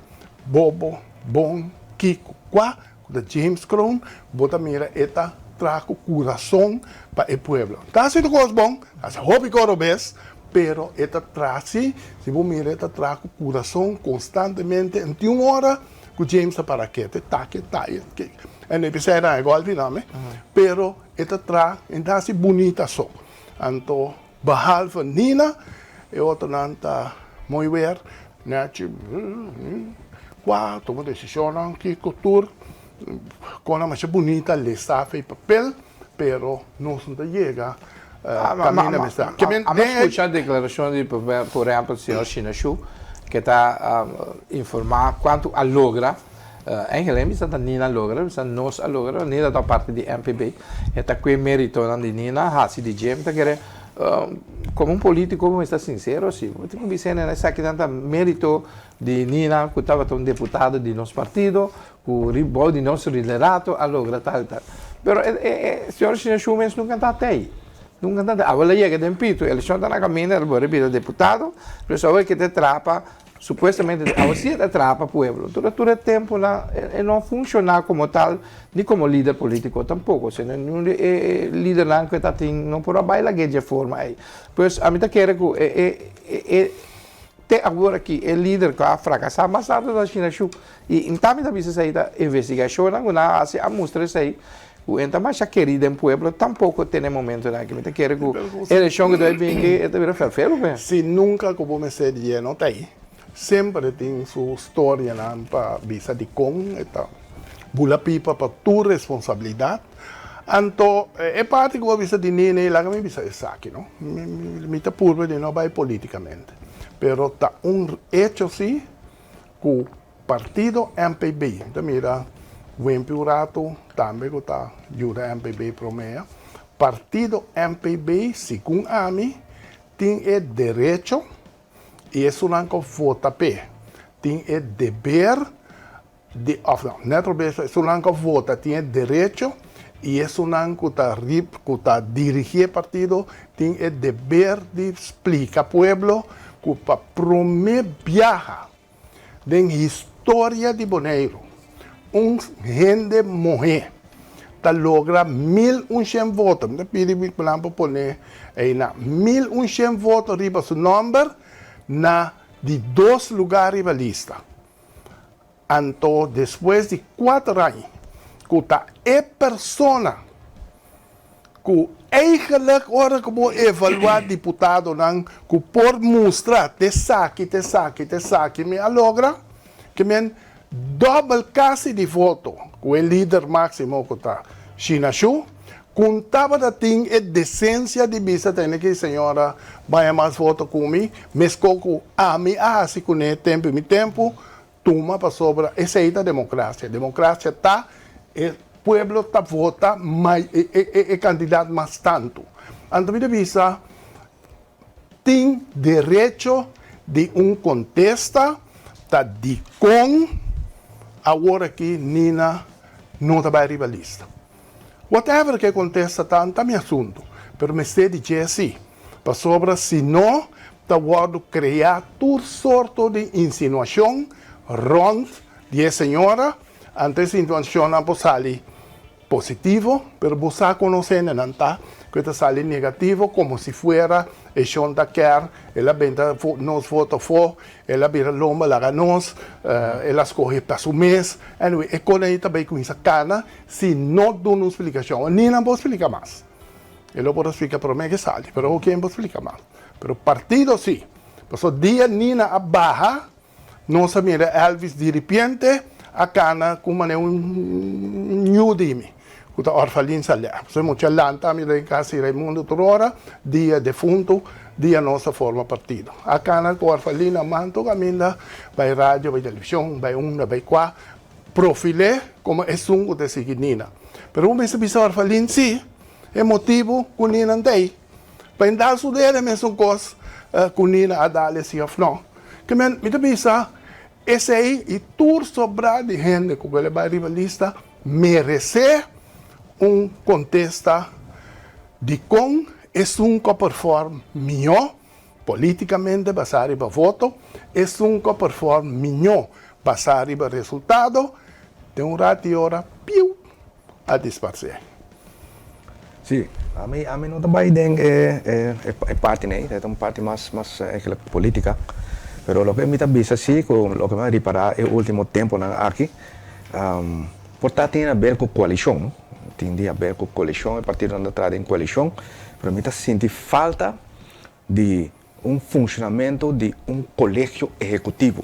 bobo, bon, kiko, kua, ku ta James Kroon, bo ta mira e ta traha ku kurason pa e pueblo. Ta hasi tur kos bon, ta hasi hopi kos robes, pero e ta traha si, si bo mira e ta traha ku kurason konstantemente, en tin un ora ku James ta para kete, take, taye, ke, en e bisa e nan e gòlpi nan me, pero e ta traha, e ta hasi bunita so. Anto behalve Nina, e otronan ta mooi weer, nechi, kua tuma desishonnan, kiko tur, kon a masha bunita lesa fe papel, pero nos no ta yega kaminda mester. Amo skucha deklarashon di por ehèmpel señor Shinashu ke ta informá kuantu a logra. Eigenlijk mi sa ta Nina logra, mi sa nos a logra, Nina ta parti di MPB, e ta kue meritonan di Nina hasi di dje, mi ta kere komo un politiko bo mester sinsero si, bo tin ku bisa hende esakinan ta merito di Nina ku tabata un deputado di nos partido, ku bou di nos liderato a logra tal i tal. Pero e señor Shinashu mes nunka ta atei, nunka ta atei, awor el a yega den pito, elekshon ta na kaminda, el a bira deputado, pues awor e ke ta trapa. Supuestamente awe si e ta traha pa pueblo. Tur tur e temponan e no a funciona como tal ni como lider politico tampoco. Sino niun di e lidernan cu e ta tin no por a bay lag'e dje forma ey. Pues ami ta kere cu e e e te awor aki e lider cu a fracasa mas tanto ta Shina Shu. Y tambe ta bisa esey ta investigacionnan cu nan a haci a mustra esey cu e ta masha keri den pueblo tampoco te na e momentonan aki. Mi ta kere cu eleccion cu ta bay bini e ta bira ferfero pe. Si nunca cu bo mester di e no ta ey. Semper e tin su storianan pa bisa dicon e ta bula pipa pa tur responsabilidad. Anto e parti cu bo a bisa di Nini laga mi bisa esaki no. Mi ta purba di no bay politicamente pero ta un hecho si cu Partido MPB ta mira Wimpy un rato tambe cu ta yuda MPB promea. Partido MPB segun ami tin e derecho y esunnan cu vota p'e tin e deber di of no net robes esunnan cu vota tin e derecho y esunnan cu ta rip cu ta dirigi e partido tin e deber di splica pueblo cu pa prome biaha Den historia di Boneiru, un hende muhé ta logra 1100 voto. Mi ta pidi mi nan pa pone einan. 1100 voto riba su nòmber na di dos lugá riba lista. Anto despues di kuater aña ku ta e persona Ku eigenlijk ora ku bo evaluá diputadonan ku por mustra t'esaki, t'esaki, t'esaki mi a logra, ke men dòbel kasi di voto ku e lider máksimo ku ta Shina Shu, ku n tabata tin e desensia di bisa tene ki señora baña mas voto ku mi, meskó ku ami a hasi kuné tempu mi tempu, Tuma pasobra esey ta democracia. Democracia ta e pueblo ta vota e cantidad mas tanto. Anto mi ta bisa tin derecho di un contesta ta dicon awor aki Nina no ta bay riba lista. Whatever ke contesta ta, ta mi asunto, pero mester di dje si, pasobra si no ta wordo crea tur sorto di insinuacion rond di e señora, anto e insinuacionnan por sali positivo, pero bo sa con nos hendenan ta, cu e ta sali negativo como si fuera e shon ta kier, el a benta nos voto afo, El a bira lomba laga nos, el a scoge pa su mes. Anyway, e cos ahí ta bay cuminsa cana si no duna un splicacion. Ni nan por splica mas. E lo por a splica prome ke sali, pero awor ken por splica mas. Pero partido si. Pasobra dia Nina a baha, nos a mira Elvis diripiente a cana cu manera un ñu di mi, cu ta Orfalin Saleh. Pasobra e mucha lanta mi den cas di Raimundo tur ora, dia defunto. Dia nos a forma partido. A cana cu Orfelina manto caminda bay radio, bay television, bay unda, bay cua, profil'é como esun cu ta sigui Nina. Pero un mester bisa Orfelin si e motibo cu Nina n'ta ey. Pa e dal su dede mesun cos cu Nina a dal esi of no. Ke men mi ta bisa esey y tur sobra di hende cu wele bay riba lista merece un contesta dicon Esun ku a perform mihó polítikamente basá riba voto, esun ku a perform mihó basá riba resultado, den un rat di ora, piu, a disparsé. Sí, ami ami no ta bai den e e parti nei, e ta un parti mas mas eigenlijk polítika, pero loke mi ta bisa sí ku loke mi a ripará e último temponan aki, por ta tin haber ku koalishon. Tin di haber ku koalishon, e partidonan ta traha den koalishon, pero mi ta sinti falta di un funshonamentu di un kolegio ehekutivo,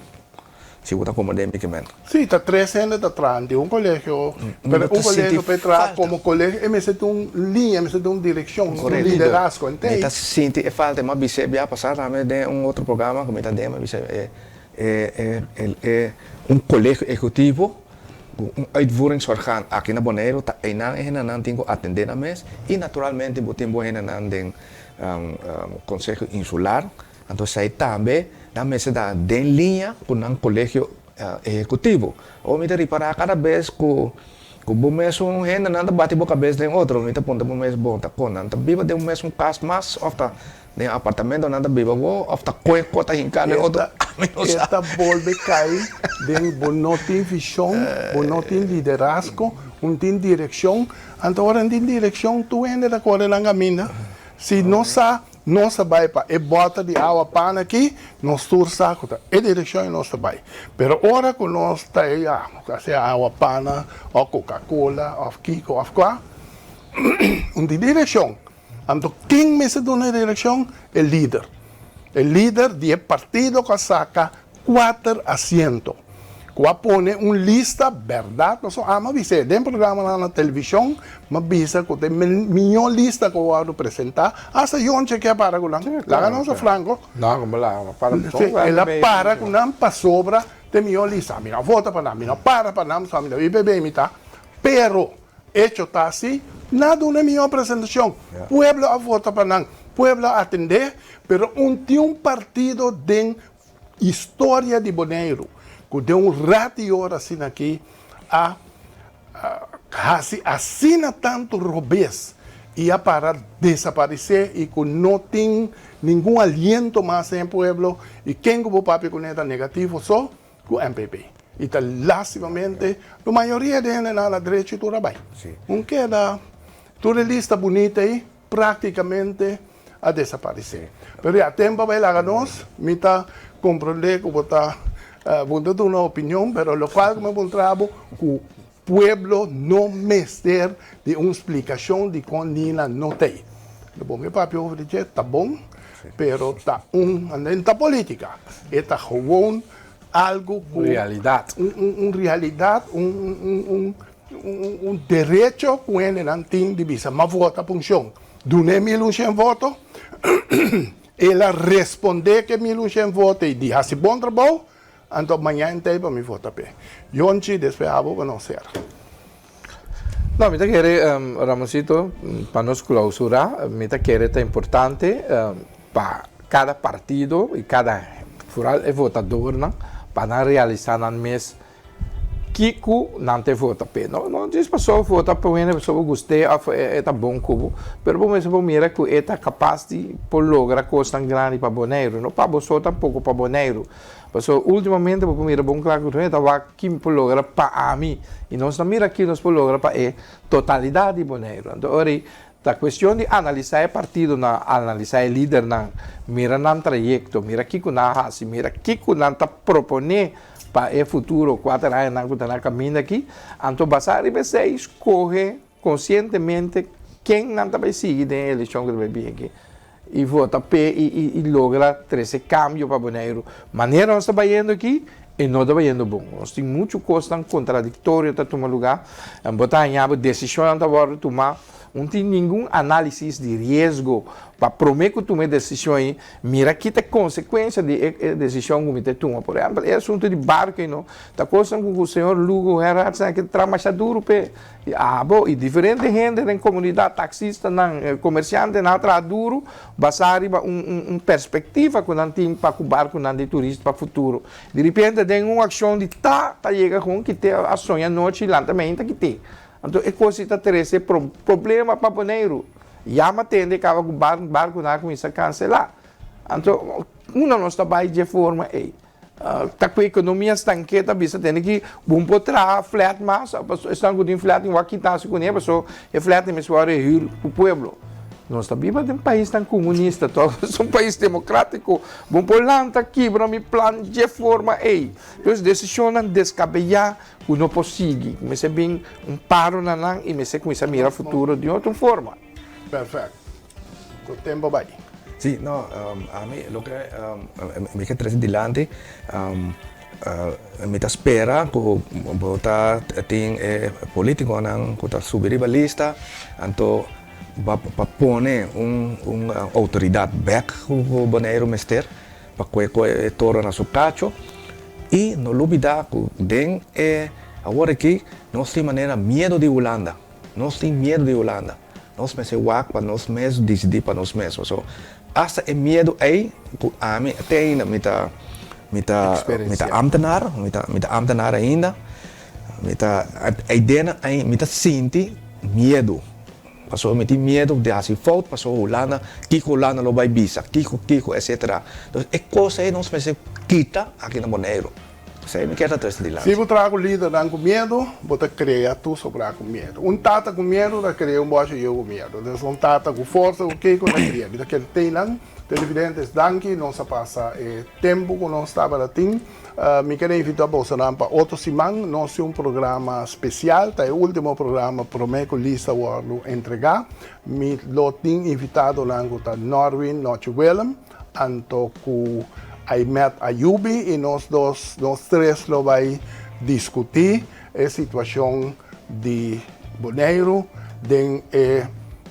si bo ta komprendé mi kimen. Sí, ta tres hende ta traha den un kolegio, pero un kolegio pa e traha komo kolegio e mester tin un liña, e mester tin un direkshon, un liderazgo, entei? Mi ta sinti e falta, mi a bis'é bia pasá tambe den un otro programa ku mi ta den, mi a bis'é e e un kolegio ehekutivo Ku un uitvoeringsorgaan aki na Boneiru ta einan e hendenan tin ku atendé nan mes i naturalmente bo tin bo hendenan den Konseho Insular, anto esei tambe nan mester ta den liña ku nan kolegio ehekutivo. Awor mi ta ripará kada bes ku ku bo mesun hendenan ta bati bo kabes den otro, mi ta puntra bo mes bon ta kon nan ta biba den un mesun kas mas òf ta. Den apartamento nan ta biba bo of ta koe ko ta hinka den otro ami no sa. E ta bolbe kai den bo no tin vision, bo no tin liderazgo, un tin direccion, anto ora tin direccion tur hende ta kore nan kaminda. Si nos sa nos ta bai pa e bòter di awa pan aki, nos tur sa ku ta e direccion i nos ta bai. Pero ora ku nos ta e ya, sea awa pana of coca cola of kiko of kua, un tin direccion. Anto ken mester duna e direkshon? E lider. E lider di e partido ku a saka kuater asiento, ku a pone un lista bèrdat pasobra ami a bis'é den programanan na televishon, mi a bisa ku ta e mihó lista ku a wòrdu presentá, asta Yonche ke a para ku nan. Laga nos a franko. Sí, el a para ku nan pasobra ta e mihó lista. Mi no a vota pa nan, mi no a para pa nan, pasobra mi ta UPB mi ta, pero. Hecho ta asi, nan a duna e mihó presentashon. Pueblo a vota pa nan, pueblo a atendé, pero un tin un partido den historia di Boneiru ku den un rat i ora asina aki a hasi asina tantu robes i a para desaparesé i ku no tin ningun aliento mas den e pueblo i ken ku bo papia kuné ta negativo so. Ku MPP. I ta lastimamente lo mayoria di hendenan na drechi tur a bai. Un keda tur e lista bunita ei praktikamente a desaparesé. Pero ya tempu a bai laga nos, mi ta komprondé ku bo ta bo ta duna opinion, pero lokual ku mi a puntra bo ku pueblo no mester di un splikashon dikon Nina no ta ei. Lo bo mi papia over di dje ta bon, pero ta un, no ta politica, e ta gewoon algo cu. Realidad. Un realidad, un un derecho cu hendenan tin di bisa m'a vota pa un shon. Dun'e 1100 voto, el a responde cu e 1100 voto ei di haci bon trabou, Anto maña entey pa mi vota p'e. Yonchi, despues abo pa nos sera. No, mi ta kere, Ramoncito, pa nos clausura, mi ta kere ta importante pa cada partido y cada, vooral e votadornan, pa nan realisa nan mes Kiko nan ta e vota p'e? No, no djis pasobra vota pa un hende pasobra bo gust'é òf e ta bon ku bo, pero bo mester por mira ku e ta kapas di por logra kosnan grandi pa Boneiru, no pa bo so tampoko, pa Boneiru. Pasobra ultimamente bo por mira bon kla ku tur hende ta wak ki mi por logra pa ami i nos ta mira ki nos por logra pa e totalidat di Boneiru. Anto ora ei ta kuestion di analisá e partidonan, analisá e lidernan, mira nan trayekto, mira kiko nan a hasi, mira kiko nan ta proponé Pa e futuro kuater añanan ku ta na kaminda aki, anto basá riba esei skohe konsientemente ken nan ta bai sigui den e elekshon ku ta bai bini aki i vota p'e i logra trese kambio pa Boneiru. Manera nos ta bayendo aki e no ta bayendo bon. Nos tin muchu kosnan kontradiktorio ta tuma lugá, bo ta haña bo desishonnan ta wòrdu tumá, un tin ningun análisis di riesgo pa promé ku tuma e desishon ei Mira ki ta e konsekuensia di e desishon ku mi ta tuma. Por ehèmpel, e asuntu di barku ei no, ta kosnan ku señor Lugo Gerhardsen a traha masha duru p'e. I abo i diferente hende den komunidat, taksistanan, komersiantenan a traha duru basá riba un un perspektiva ku nan tin pa ku barkunan di turista pa futuro. Di repente den un akshon di ta ta yega kon kit'é a soña anochi lanta mainta kit'é. Anto e kos ei ta trese problema pa Boneiru. Ya m'a tende kaba ku barkunan a kuminsá kanselá. Anto, unda nos ta bai dje forma ei? Ta ku ekonomia stanké ta bisa tende ki bo por traha flat mas, pasobra esnan ku tin flat tin wak kita hasi kuné pasobra e flat ta mester wòrdu hür ku pueblo. Nos ta biba den paisnan komunista tòg, nos ta un pais demokratiko. Bo por lanta kibra mi plan dje forma ei. Pues desishonnan deskabeyá Ku no por sigui, ku mester bin un paro na nan i mester kuminsá mira futuro di otro forma. Perfect. Ku tempo bai. Sí, no, ami loke mi ke trese dilanti, mi ta spera ku bo ta tin e politikonan ku ta subi riba lista, anto pa pone un outoridat bèk ku Boneiru mester. Pa koe koe e toro na su kacho i no lubida ku den e awor aki nos tin manera miedu di Hulanda. Nos tin miedu di Hulanda. Nos mester wak pa nos mes disidí pa nos mes. Pasobra asta e miedu ei ku ami te ainda mi ta mi ta mi ta amtenar, mi ta mi ta amtenar ainda, mi ta eidenan ei mi ta sinti miedu. Pasobra mi tin miedu di hasi fout, pasobra Hulanda, kiko Hulanda lo bai bisa, kiko, kiko, etcetera. Entonces e kos ei nos mester kita aki na Boneiru. Esei mi kier ta trese dilanti. Si bo traha ku lidernan ku miedu, bo ta krea tur sobrá ku miedu. Un tata ku miedu ta krea un bòsha yu ku miedu. Entonces un tata ku forsa ku kiko ta kria. Mi ta kere teinan. Televidentes, danki. Nos a pasa e tempu ku nos tabata tin. Mi kere invitá bosonan pa otro siman. Nos tin un programa spesial. Ta e último programa promé ku lista wòrdu entregá. Mi lo tin invitadonan ku ta Norwin Nochi Willem, anto ku Aymed Ayubi i nos dos, nos tres lo bai diskutí e situashon di Boneiru den e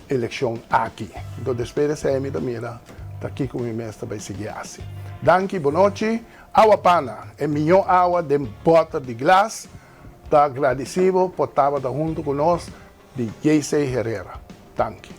elekshon aki. Anto despues di esei mi ta mira ta kiko mi mes ta bai sigui hasi. Danki, bonochi. Awa Pana, e mihó awa den bòter di glas, ta gradisí bo por tabata huntu ku nos di JC Herrera. Danki.